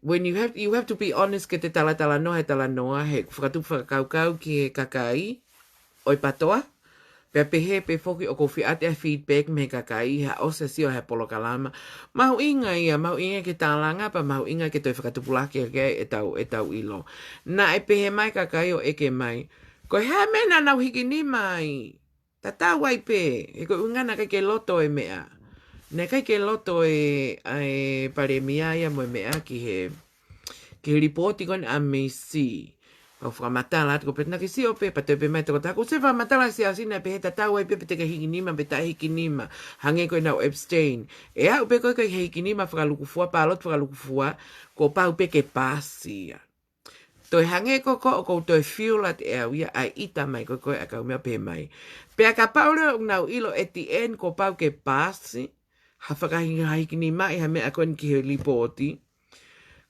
when you have, you have to be honest ke te talatalanoa he talanoa, he fakatupu fakakaukau ki he kakai ʻo e PTOA. Pea pehē pē foki ʻoku ou fie ʻoatu e feedback mei he kakai, ha ʻosi e sio he polokalama. Mahuʻinga ia, mahuʻinga ke tālanga, pea mahuʻinga ke toe fakatupulaki ʻaki ʻetau, ʻetau ʻilo. Naʻe pehē mai e kakai ʻo ʻeke mai, ko e hā e meʻa naʻa nau hiki nima ai? Tatau ai pē, he ko e ʻuhinga naʻe ʻikai ke loto e meʻa. Naʻe ʻikai ke loto e, ʻa e Palēmia ia mo e meʻa ki he, ki he lipooti ko ena ʻa Misi. Pea u fakamatala atu ko ē pē naʻa ke sio pē, pea toe pehē mai e tokotaha, ko e sio fakamatala ʻa Siaosi naʻe pehē tatau ai pē pe te ke hiki nima pe taʻe hiki nima. Hangē ko ʻenau abstain. ʻE aʻu pē ko ē ki he hiki nima fakalūkufua, pāloti fakalūkufua, kuo pau pē ke paasi ia. Toe hangē ko ē ʻoku ou toe feel atu ʻe au ia ʻa e ʻita mai ko ē ʻa e kau meʻa pehē mai. Pea kapau leva ʻoku nau ʻilo at the end kuo pau ke paasi ha fakahinga hiki nima ʻi ha meʻa ko eni ki he lipooti,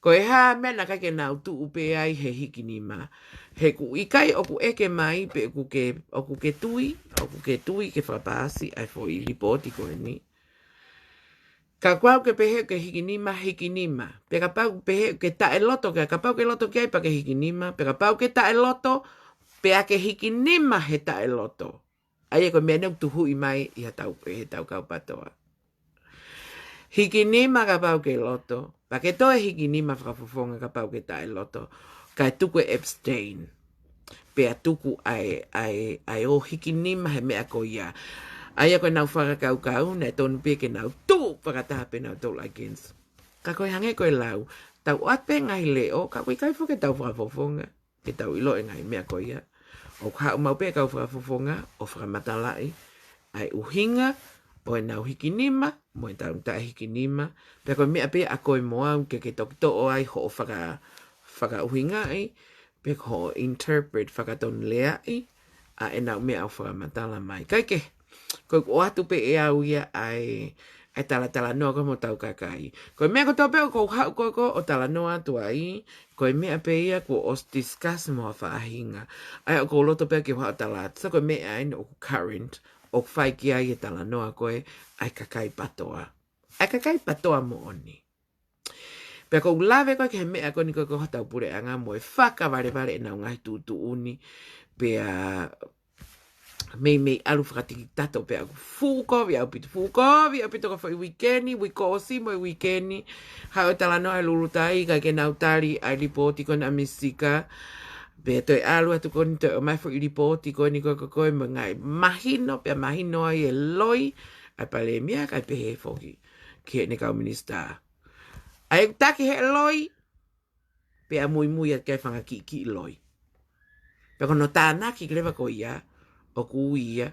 ko e hā e meʻa naʻe ʻikai ke nau tuʻu pē ai he hiki nima? He ʻoku ʻikai ʻoku ʻeke mai pe ʻoku ke, ʻoku ke tui, ʻoku ke tui ke fakapaasi ʻa e foʻi lipooti ko eni. Kapau ke pehē ke hiki nima, hiki nima. Pea kapau ke pehē ke taʻeloto ki ai, kapau ke loto ki ai pea ke hiki nima, pea kapau ke taʻeloto, pea ke hiki nima he taʻeloto. ʻA ia ko e meʻa naʻe tuhuʻi mai ʻe he tau, ʻe he tau kau PATOA. Hiki nima kapau ke loto, pea ke toe hiki nima fakafofonga kapau ke taʻeloto, kae tuku e abstain. Pea tuku ʻa e, ʻa e, ʻa e ʻo hiki nima he meʻa ko ia. ʻA ia ko ʻenau fakakaukau, naʻe tonu pē ke nau tuʻu fakataha pē nautolu against. Ka ko e hangē ko e lau, tau ʻoatu pē ngaahi leʻo, ka ʻoku ʻikai foki ke tau fakafofonga, ke tau ʻilo e ngaahi meʻa ko ia. ʻOku haʻu maʻu pē kau fakafofonga ʻo fakamatalaʻi ʻa e ʻuhinga ʻo ʻenau hiki nima mo ʻetau taʻe hiki nima. Pea ko e meʻa pē ʻa koe mo au ke ke toki toʻo ai hoʻo faka-, fakaʻuhingaʻi, pe ko hoʻo interpret fakatonuleaʻi ʻa ʻenau meʻa ʻoku fakamatala mai. Kae kehe, ko ʻeku ʻoatu pē ʻe au ia ʻa e, ʻa e talatalanoa ko ē mo hotau kakai. Ko e meʻa kotoa pē ʻoku ou haʻu ko ē ʻo talanoa atu ai, ko e meʻa pē ia kuo ʻosi discuss mo ha faʻahinga. ʻA ia ʻoku ou loto pē ke u haʻu ʻo tala atu. So ko e meʻa eni ʻoku current, ʻoku fai ki ai e talanoa ko ē ʻa e kakai PATOA. ʻA e kakai PATOA moʻoni. Pea ʻoku ou lave ko ē ki he meʻa ko eni ko ē ko hotau puleʻanga mo e fakavalevale ʻenau ngaahi tuʻutuʻuni. Pea meimei ʻalu fakatikitato pea ʻoku fuʻu kovi ʻaupito, fuʻu kovi ʻaupito ko e foʻi uike ni, uike ʻosi mo e uike ni. Haʻu e talanoa ʻa e Lulutai, ʻikai ke nau tali ʻa e lipooti ko ena ʻa Misi Sika. Pea toe ʻalu atu ko eni toe ʻomai foʻi lipooti ko eni ko ē ko ē mo e ngaahi mahino, pea mahino ai e loi ʻa e palēmia, kae pehē foki ki heʻene kau minisitā. ʻA ia ʻoku taki he loi, pea muimui atu ki ai e fanga kiʻi kiʻi loi. Pea ko hono tānaki leva ko ia, ʻoku ui ia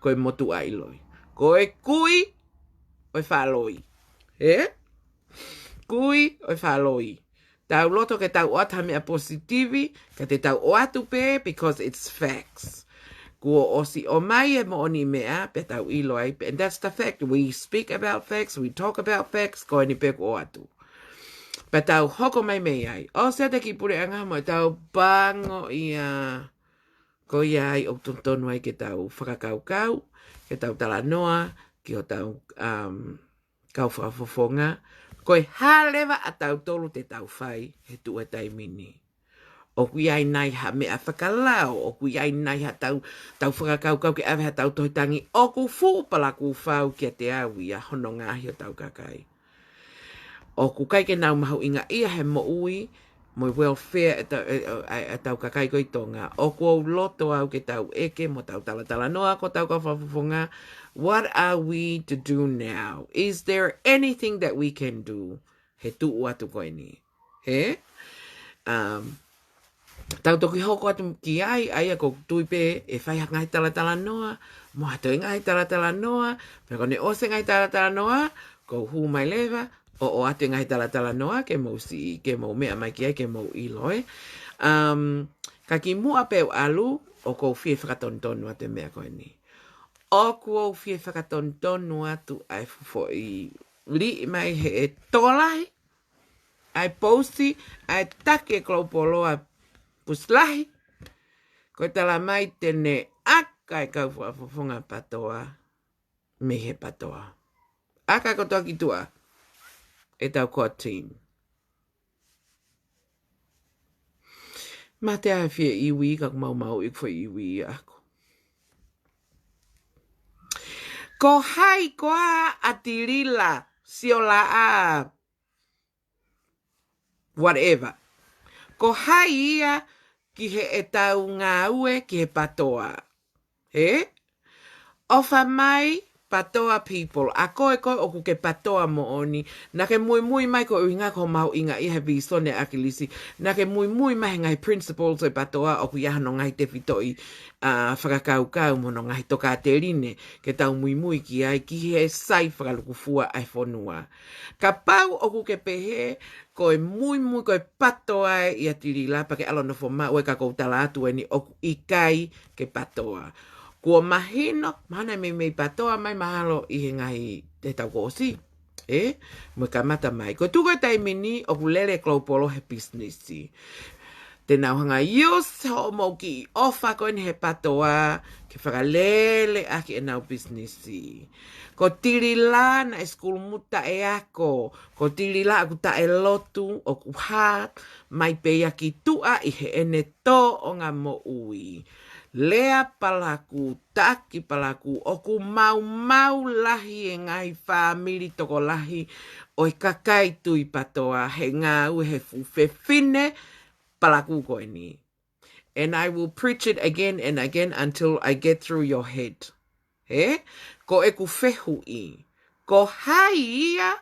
ko e motuʻaʻi loi. Ko e kui ʻo e faʻa loi. Ē? Kui ʻo e faʻa loi. Tau loto ke tau ʻoatu ha meʻa positivi, ka te tau ʻoatu pē because it's facts. Kuo ʻosi ʻomai e moʻoniʻi meʻa, pea tau ʻilo ai pē. And that's the fact. We speak about facts, we talk about facts, ko eni pē ʻoku ʻoatu. Pea tau hoko mai mei ai. ʻOsi ʻa e kiʻi puleʻanga mo ʻetau pango ia. Ko ia ai ʻoku totonu ai ke tau fakakaukau, ke tau talanoa ki hotau, um, kau fakafofonga. Ko e hā leva ʻa tautolu te tau fai he tuʻu e taimi ni. ʻOku ʻi ai nai ha meʻa fakalao, ʻoku ʻi ai nai ha tau, tau fakakaukau ke ʻave ha tau tohi tangi, ʻoku fuʻu palakū fau kiate au ia hono ngaohi hotau kakai. ʻOku ʻikai ke nau mahuʻingaʻia he moʻui mo e welfare ʻetau, e, e, e, ʻetau kakai ko ē ʻi Tonga. ʻOku ou loto au ke tau ʻeke mo tau talatalanoa ko hotau kau fakafofonga. What are we to do now? Is there anything that we can do? He tuʻu atu ko eni. He? Um, tau toki hoko atu ki ai, ʻa ia ʻoku ou tui pē ʻe fai ha ngaahi talatalanoa, mo ha toe ngaahi talatalanoa, pea ko ʻene ʻosi e ngaahi talatalanoa, ʻoku ou hū mai leva ʻo ʻoatu e ngaahi talatalanoa ke mou siʻi, ke mou meʻa mai ki ai, ke mou ʻilo, ē. Um, ka kimuʻa pē ʻoku ou ʻalu, ʻoku ou fie fakatonutonu atu e meʻa ko eni. ʻOku ou fie fakatonutonu atu ʻa e foʻi liʻi mai he ʻe tokolahi ʻa e pousi, ʻa e taki e Kolopoloa pusi lahi. Ko e tala mai te ne ʻaka e kau fakafofonga PATOA mei he PATOA. ʻAka kotoa ki tuʻa ʻetau core team. Mate ʻa e fie iwi ka ʻoku maumauʻi ʻeku foʻi iwi ʻaʻaku. Ko hai koā ʻa Tilila, Siolaʻa, whatever. Ko hai ia ki heʻetau ngāue ki he PATOA? Ē? ʻOfa mai, PATOA people, ʻa koe ko ē ʻoku ke PATOA moʻoni, naʻa ke muimui mai ko e ʻuhinga ko e mahuʻinga ia he visone ʻa ʻAkilisi, naʻa ke muimui mai he ngaahi principles ʻo e PATOA ʻoku ʻi ai hano ngaahi tefitoʻi, ʻa, fakakaukau mo hono ngaahi tokāteline ke tau muimui ki ai ki he sai fakalukufua ʻa e fonua. Kapau ʻoku ke pehē ko e muimui ko e PATOA ʻia Tilila pea ke ʻalu ʻo nofo maʻu ai, ka ʻoku ou tala atu eni ʻoku ʻikai ke PATOA. Kuo mahino, mahalo naʻe meimei PATOA mai mahalo ʻi he ngaahi ʻe taʻu kuo ʻosi. ʻE, mo e kamata mai. Ko e tuʻu ko ē taimi ni ʻoku lele Global he pisinisi. Te nau hanga ʻo use hoʻomou kiʻi ʻofa ko eni he PATOA ke fakalele ʻaki ʻenau pisinisi. Ko Tilila naʻe sikulumu taʻeako, ko Tilila ʻoku taʻelotu, ʻoku hā mai pē ia ki tuʻa ʻi heʻene tōʻonga moʻui. Lea palakū, taki palakū, ʻoku maumau lahi e ngaahi fāmili tokolahi ʻo e kakai tui PATOA he ngāue he fuʻu fefine palakū ko eni. And I will preach it again and again until I get through your head. He? Ko ʻeku fehuʻi, ko hai ia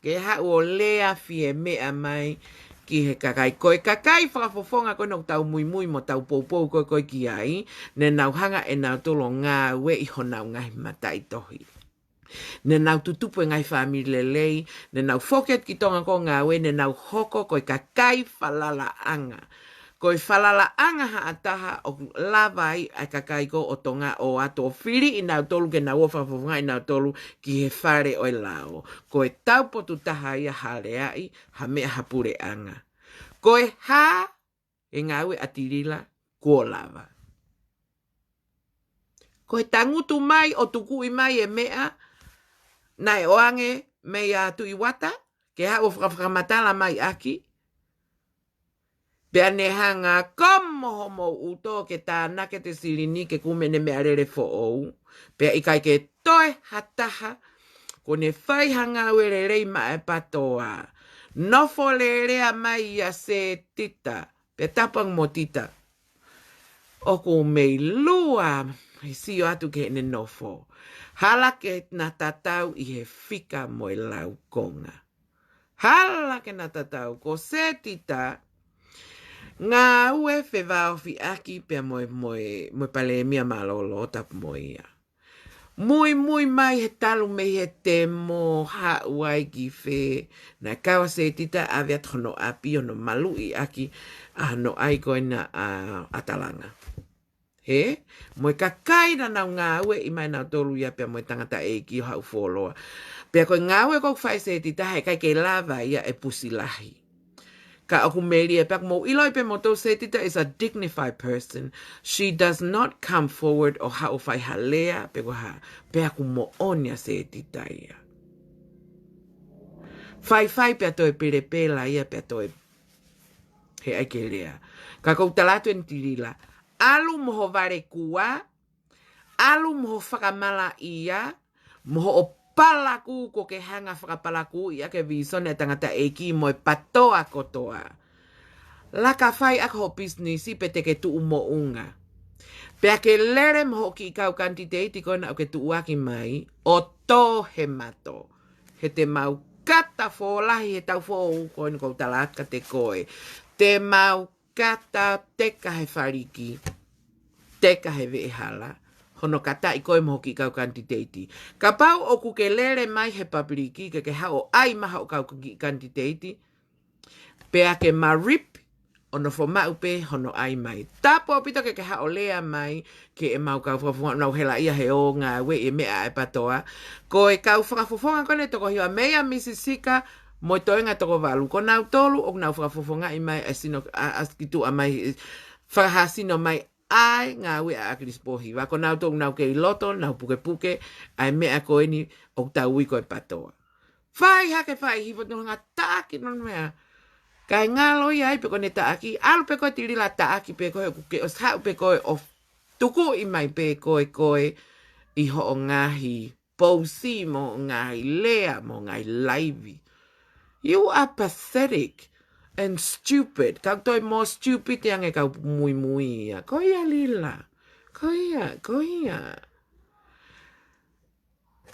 ke haʻu ʻo lea fie meʻa mai ki he kakai? Ko e kakai fakafofonga ko ē ʻoku tau muimui mo tau poupou ko ē ko ē ki ai, ne nau hanga ʻe nautolu ʻo ngāueʻi honau ngaahi mataʻitohi. Ne nau tutupu e ngaahi fāmili lelei, ne nau foki atu ki Tonga ko ē ʻo ngāue, ne nau hoko ko e kakai falalaʻanga. Ko e falalaʻanga haʻataha ʻoku lava ai ʻa e kakai ko ē ʻo Tonga ʻo ʻoatu ʻo fili ʻi nautolu ke nau ō ʻo fakafofongaʻi nautolu ki he fale ʻo e lao. Ko e taupotu taha ia ha leaʻi, ha meʻa ha puleʻanga. Ko e hā e ngāue ʻa Tilila kuo lava? Ko e tangutu mai ʻo tukuʻi mai e meʻa naʻe ʻoange meia Tuʻi Uata ke haʻu ʻo fakafakamatala mai ʻaki. Pea ne hanga ko moho mo uto ke tānaki e silini ke kumi ʻene meʻalele foʻou. Pea ʻikai ke toe ha taha kuo ne fai ha ngāue lelei maʻa e PATOA. Nofo lelea mai ia Setita, pea tapu ange mo Tita. ʻOku mei lua he sio atu ki heʻene nofo. Hala ke na tatau ʻi he fika mo e laukonga. Hala ke na tatau, ko Setita ngāue fevaofi ʻaki pea mo e, mo e, mo e Palēmia mālōlō, tapu mo ia. Muimui mai he talu mei he temo, haʻu ai ki fē, naʻe kau ʻa Setita ʻave atu hono ʻapi ʻo ne maluʻi ʻaki ʻa hono ʻai ko ena ʻa, ʻa Talanga. He? Mo e kakai naʻa nau ngāueʻi mai nautolu ia pea mo e tangataʻeiki ʻo haʻu fuoloa. Pea ko e ngāue ko ē ʻoku fai ʻe Setita he ʻikai ke lava ia ʻe Pusi Lahi. Ka ʻoku melie pē, ʻoku mou ʻiloʻi pē moutolu Setita is a dignified person. She does not come forward ʻo haʻu ʻo fai ha lea pe ko e hā. Pea ʻoku moʻoni ʻa Setita ia. Faifai pea toe pelepela ia pea toe he ʻai ke lea. Ka ʻoku ou tala atu eni Tilila, ʻalu mo ho valekua, ʻalu mo ho fakamalaʻia, mo hoʻo palakū kuo ke hanga fakapalakūʻi ʻaki e visone ʻa e tangataʻeiki mo e PATOA kotoa. Laka fai ʻaki ho pisinisi pea te ke tuʻu moʻunga. Pea ke lele mo hoʻo kiʻi kau kanititeiti ko ena ʻoku ke tuʻuaki mai ʻo tō he mato. He te mau kata fōlahi he taʻu foʻou ko eni ʻoku ou tala atu kiate koe. Te mau kata teka he faliki, teka he veʻehala, hono kataʻi koe mo ho kiʻi kau kanititeiti. Kapau ʻoku ke lele mai he pāpiliki ke ke haʻu ʻo ʻai mai hoʻo kau kiʻi kanititeiti, pea ke maripi ʻo nofo maʻu pē hono ʻai mai. Tapu ʻaupito ke ke haʻu ʻo lea mai ki heʻemau kau fakafofonga ʻoku nau helaʻia he ō ngāueʻi e meʻa ʻa e PATOA. Ko e kau fakafofonga ko eni ʻe toko hiva, meia Misi Sika mo e toenga toko valu. Ko nautolu ʻoku nau fakafofongaʻi mai ʻa e sino, ʻa, ʻa e kituʻa mai, fakahāsino mai ʻa e ngāue ʻa ʻAkilisi Pōhiva. Ko nautolu ʻoku nau kei loto, nau pukepuke ʻa e meʻa ko eni ʻoku tau ui ko e PATOA. Fai hake, fai hifo, nau hanga ʻo taʻaki hono meʻa. Kae ngalo ia ai pē ko ʻene taʻaki, ʻalu pē koe Tilila, taʻaki pē koe, ʻoku ke ʻosi haʻu pē koe ʻo tukuʻi mai pē koe, koe ʻi hoʻo ngaahi pousi mo hoʻo ngaahi lea mo hoʻo ngaahi laivi. You are pathetic and stupid. Kau toe more stupid ange kau muimui ia. Ko ia Lila. Ko ia, ko ia.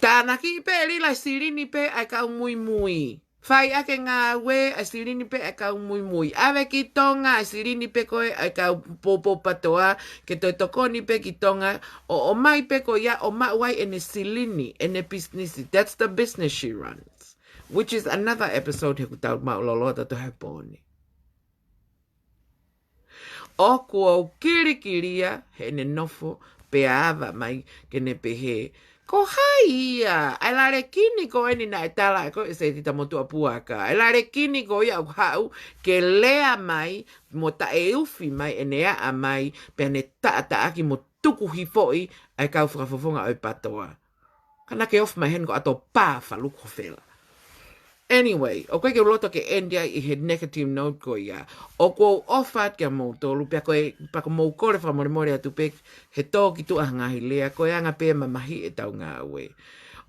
Tānaki pē, lila e silini pē ʻa e kau muimui. Fai ʻaki e ngāue ʻa e silini pē ʻa e kau muimui. ʻAve ki Tonga ʻa e silini pē ko ē ʻa e kau poupou PTOA, ke toe tokoni pē ki Tonga, ʻo ʻomai pē ko ia ʻo maʻu ai ʻene silini, ʻene pisinisi. That's the business she runs. Which is another episode he ʻoku tau maʻulalo atu he pō ni. ʻOku ou kilikilia heʻene nofo pea ava mai ke ne pehē, ko hai ia ʻa e lalekini ko eni naʻe tala ʻe koe ʻe Setita Motuʻapuaka? ʻA e lalekini ko ia ʻoku haʻu ke lea mai mo taʻeufi mai ʻene ʻaʻa mai, pea ne taʻataʻaki mo tuku hifoʻi ʻa e kau fakafofonga ʻo e PTOA. Ka naʻa ke ofi mai heni ko ʻato pā faluku fela. Anyway, ʻoku ʻikai ke u loto ke end ai ʻi he negative note ko ia. ʻOku ou ʻofa atu kia moutolu, pea ko e, pea ko mou kole fakamolemole atu pē he tō ki tuʻa ha ngaahi lea, ko e anga pē mamahi ʻetau ngāue.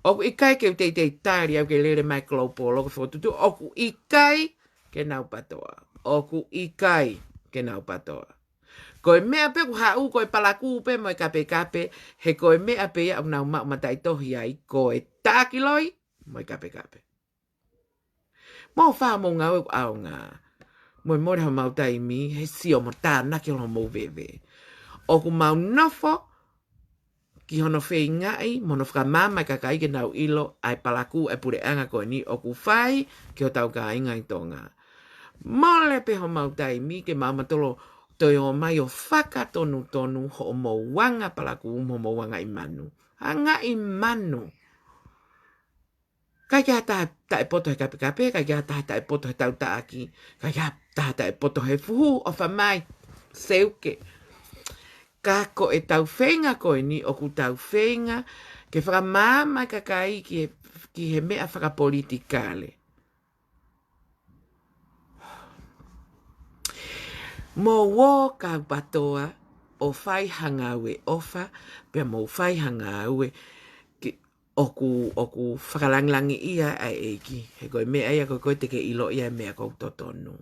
ʻOku ʻikai ke u teitei tali au ke lele mai Global ʻo ke fokotuʻutuʻu, ʻoku ʻikai ke nau PTOA. ʻOku ʻikai ke nau PTOA. Ko e meʻa pē ʻoku haʻu, ko e palakū pē mo e kapekape, he ko e meʻa pē ia ʻoku nau maʻu mataʻitohi ai, ko e taʻaki loi mo e kapekape. Mou fai homou ngāue ʻoku ʻaonga. Mou mole homou taimi he sio mo tānaki homou veve. ʻOku mau nofo ki hono feingaʻi mo hono fakamaama e kakai ke nau ʻilo ʻa e palakū ʻa e puleʻanga ko eni ʻoku fai ki hotau kāinga ʻi Tonga. Mole pē homau taimi ke mau mātuʻaki toe ō mai ʻo fakatonutonu hoʻomou anga palakū mo hoʻomou anga ʻi manu. Anga ʻi manu. ʻIkai ke ʻi ai ha taha taʻepoto he kapekape, ʻikai ke ʻi ai ha taha taʻepoto he tautaʻaki, ʻikai ke ʻi ai ha taha taʻepoto he fuhu, ʻofa mai, seuke. Ka ko ʻetau feinga ko eni ʻoku tau feinga ke fakamaama e kakai ki he, ki he meʻa fakapolitikale. Mou ō kau PTOA ʻo fai ha ngāue ʻofa, pea mou fai ha ngāue ke ʻoku, ʻoku fakalangilangiʻia ʻa e ʻEiki. He ko e meʻa ia ko ē te ke ʻilo ia e meʻa ʻoku totonu.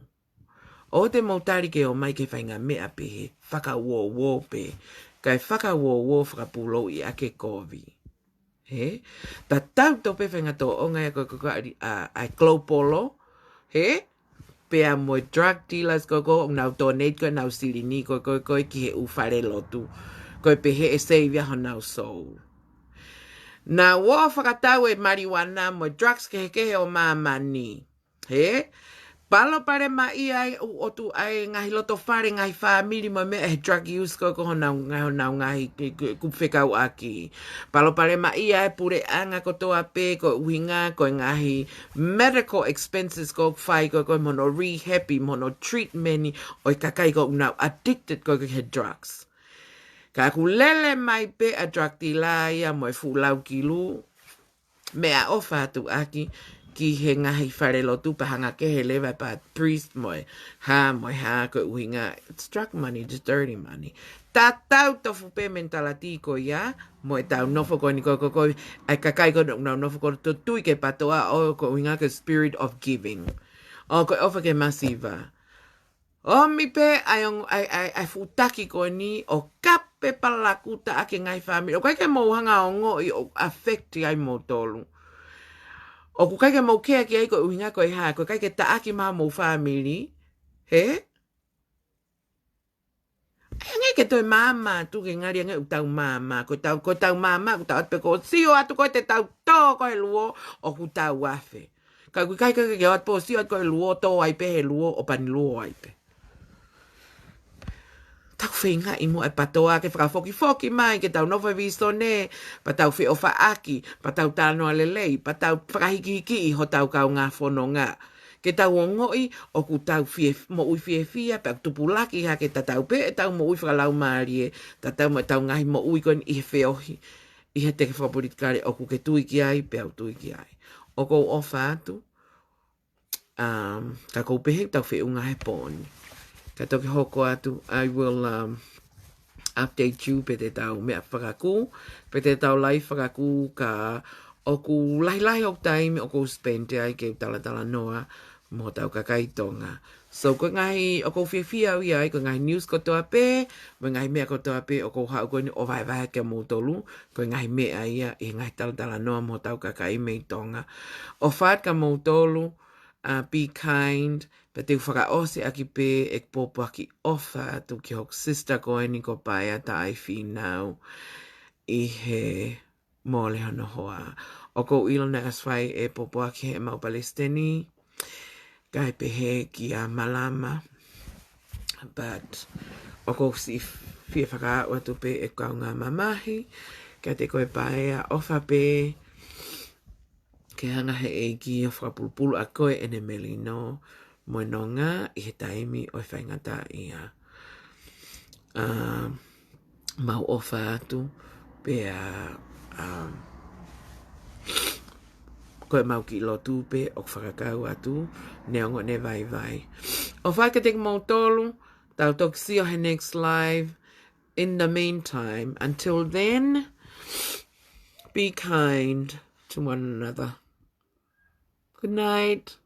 ʻOua te mou tali ke ō mai ke fai ha meʻa pehē, fakauouo pē. Kae fakauouo fakapūlouʻi ʻaki e kovi. He? Tatau tofu pē faʻahinga tōʻonga ia ko ē ko ē ʻa, ʻa, ʻa e Global, he? Pea mo e drug dealers ko ē ko ē ʻoku nau donate ko ē ʻenau silini ko ē ko ē ko ē ki he ʻū falelotu. Ko e pehē ʻe save ia honau soul. Nau ō fakatau e marijuana mo e drugs kehekehe ʻo māmani. He? Palopalemaʻia e ʻū ʻotu ʻa e ngaahi loto fale, ngaahi fāmili mo e meʻa he drug use ko ē ko ē honau, ngaahi, honau ngaahi ke, ke, kupu fekauʻaki. Palopalemaʻia e puleʻanga kotoa pē koeʻuhinga ko e ngaahi medical expenses ko ē ʻoku fai ko ē ko ē mo hono rehab, mo hono treatment ʻo e kakai ko ē ʻoku nau addicted ko ē ko ē he drugs. Ka ʻoku lele mai pē ʻa e drug dealer ia mo e fuʻu lau kilu, meʻaʻofa atu ʻaki ki he ngaahi falelotu pea hanga kehe leva pē ʻa e priest mo e hā mo e hā koeʻuhinga, it's drug money, it's dirty money. Tatau tofu pē mentality ko ia mo ʻetau nofo ko eni ko ē ko ē ko ē, ʻa e kakai ko ē ʻoku nau nofo ko ē ʻo tui ki he PTOA ʻo koeʻuhinga ko e spirit of giving. ʻO ko e ʻofa ki he masiva. ʻOmi pē ʻa e ongo, ʻa e, ʻa e, ʻa e fuʻu taki ko eni ʻo kape palakū taʻaki e ngaahi fāmili. ʻOku ʻikai ke mou hanga ʻo ongoʻi ʻoku affect ai moutolu. ʻOku ʻikai ke mou kea ki ai koeʻuhinga ko e hā, ʻoku ʻikai ke taʻaki mai homou fāmili. He? ʻE hangē ke toe māmā atu ke ngali ange ʻoku tau māmā. Ko ʻetau, ko ʻetau māmā, ʻoku tau ʻoatu pē ko e sio atu ko ē te tau tō ko ē he luo ʻoku tau afe. Ka ʻoku ʻikai ke, ke ʻoatu pē ʻo sio atu ko ē he luo, tō ai pē he luo, ʻo pani luo ai pē. Tau feingaʻi muʻa e PTOA ke fakafokifoki mai, ke tau nofo he vīsone, pea tau feʻofaʻaki, pea tau talanoa lelei, pea tau fakahikihikiʻi hotau kaungā fononga. Ke tau ongoʻi ʻoku tau fie, moʻui fiefia, pea tupulaki hake tatau pē ʻetau moʻui fakalaumālie, tatau mo ʻetau ngaahi moʻui ko eni ʻi he feohi, ʻi he teke fakapolitikale ʻoku ke tui ki ai, pea u tui ki ai. ʻOku ou ʻofa atu, um, ka ʻoku ou pehē tau feʻunga he pō ni. Ka toki hoko atu, I will, um, update you pe te tau meʻa fakakū, pe te tau live fakakū ka ʻoku lahilahi hoku taimi ʻoku ou spend ai ke u talatalanoa mo hotau kakai Tonga. So, ko e ngaahi, ʻoku ou fiefia au ia ai, ko e ngaahi news kotoa pē, mo e ngaahi meʻa kotoa pē, ʻoku ou haʻu ko eni ʻo vahevahe kia moutolu, ko e ngaahi meʻa ia, ʻi he ngaahi talatalanoa mo hotau kakai mei Tonga. ʻOfa atu kia moutolu, uh, be kind, pea te u fakaʻosi ʻaki pē ʻeku pōpoaki ʻofa atu ki hoku sister ko eni ko Paea Taʻaifīnau ʻi he mole hono hoa. ʻOku ou ʻilo naʻe ʻosi fai e pōpoaki heʻemau palesiteni, kae pehē kia Malama. But ʻoku ou siʻi fie fakaaʻu atu pē ʻeku kaungā mamahi kiate koe Paea, ʻofa pē ke hanga he ʻEiki ʻo fakapulupulu ʻa koe ʻene melino mo e nonga ʻi he taimi ʻo e faingataʻaʻia. Um, mau ʻofa atu, pea, um, ko ʻemau kiʻi lotu pē ʻoku fakakau atu, neongo ʻene vaivai. ʻOfa atu kiate kimoutolu, tau toki sio he next live. In the meantime, until then, be kind to one another. Good night.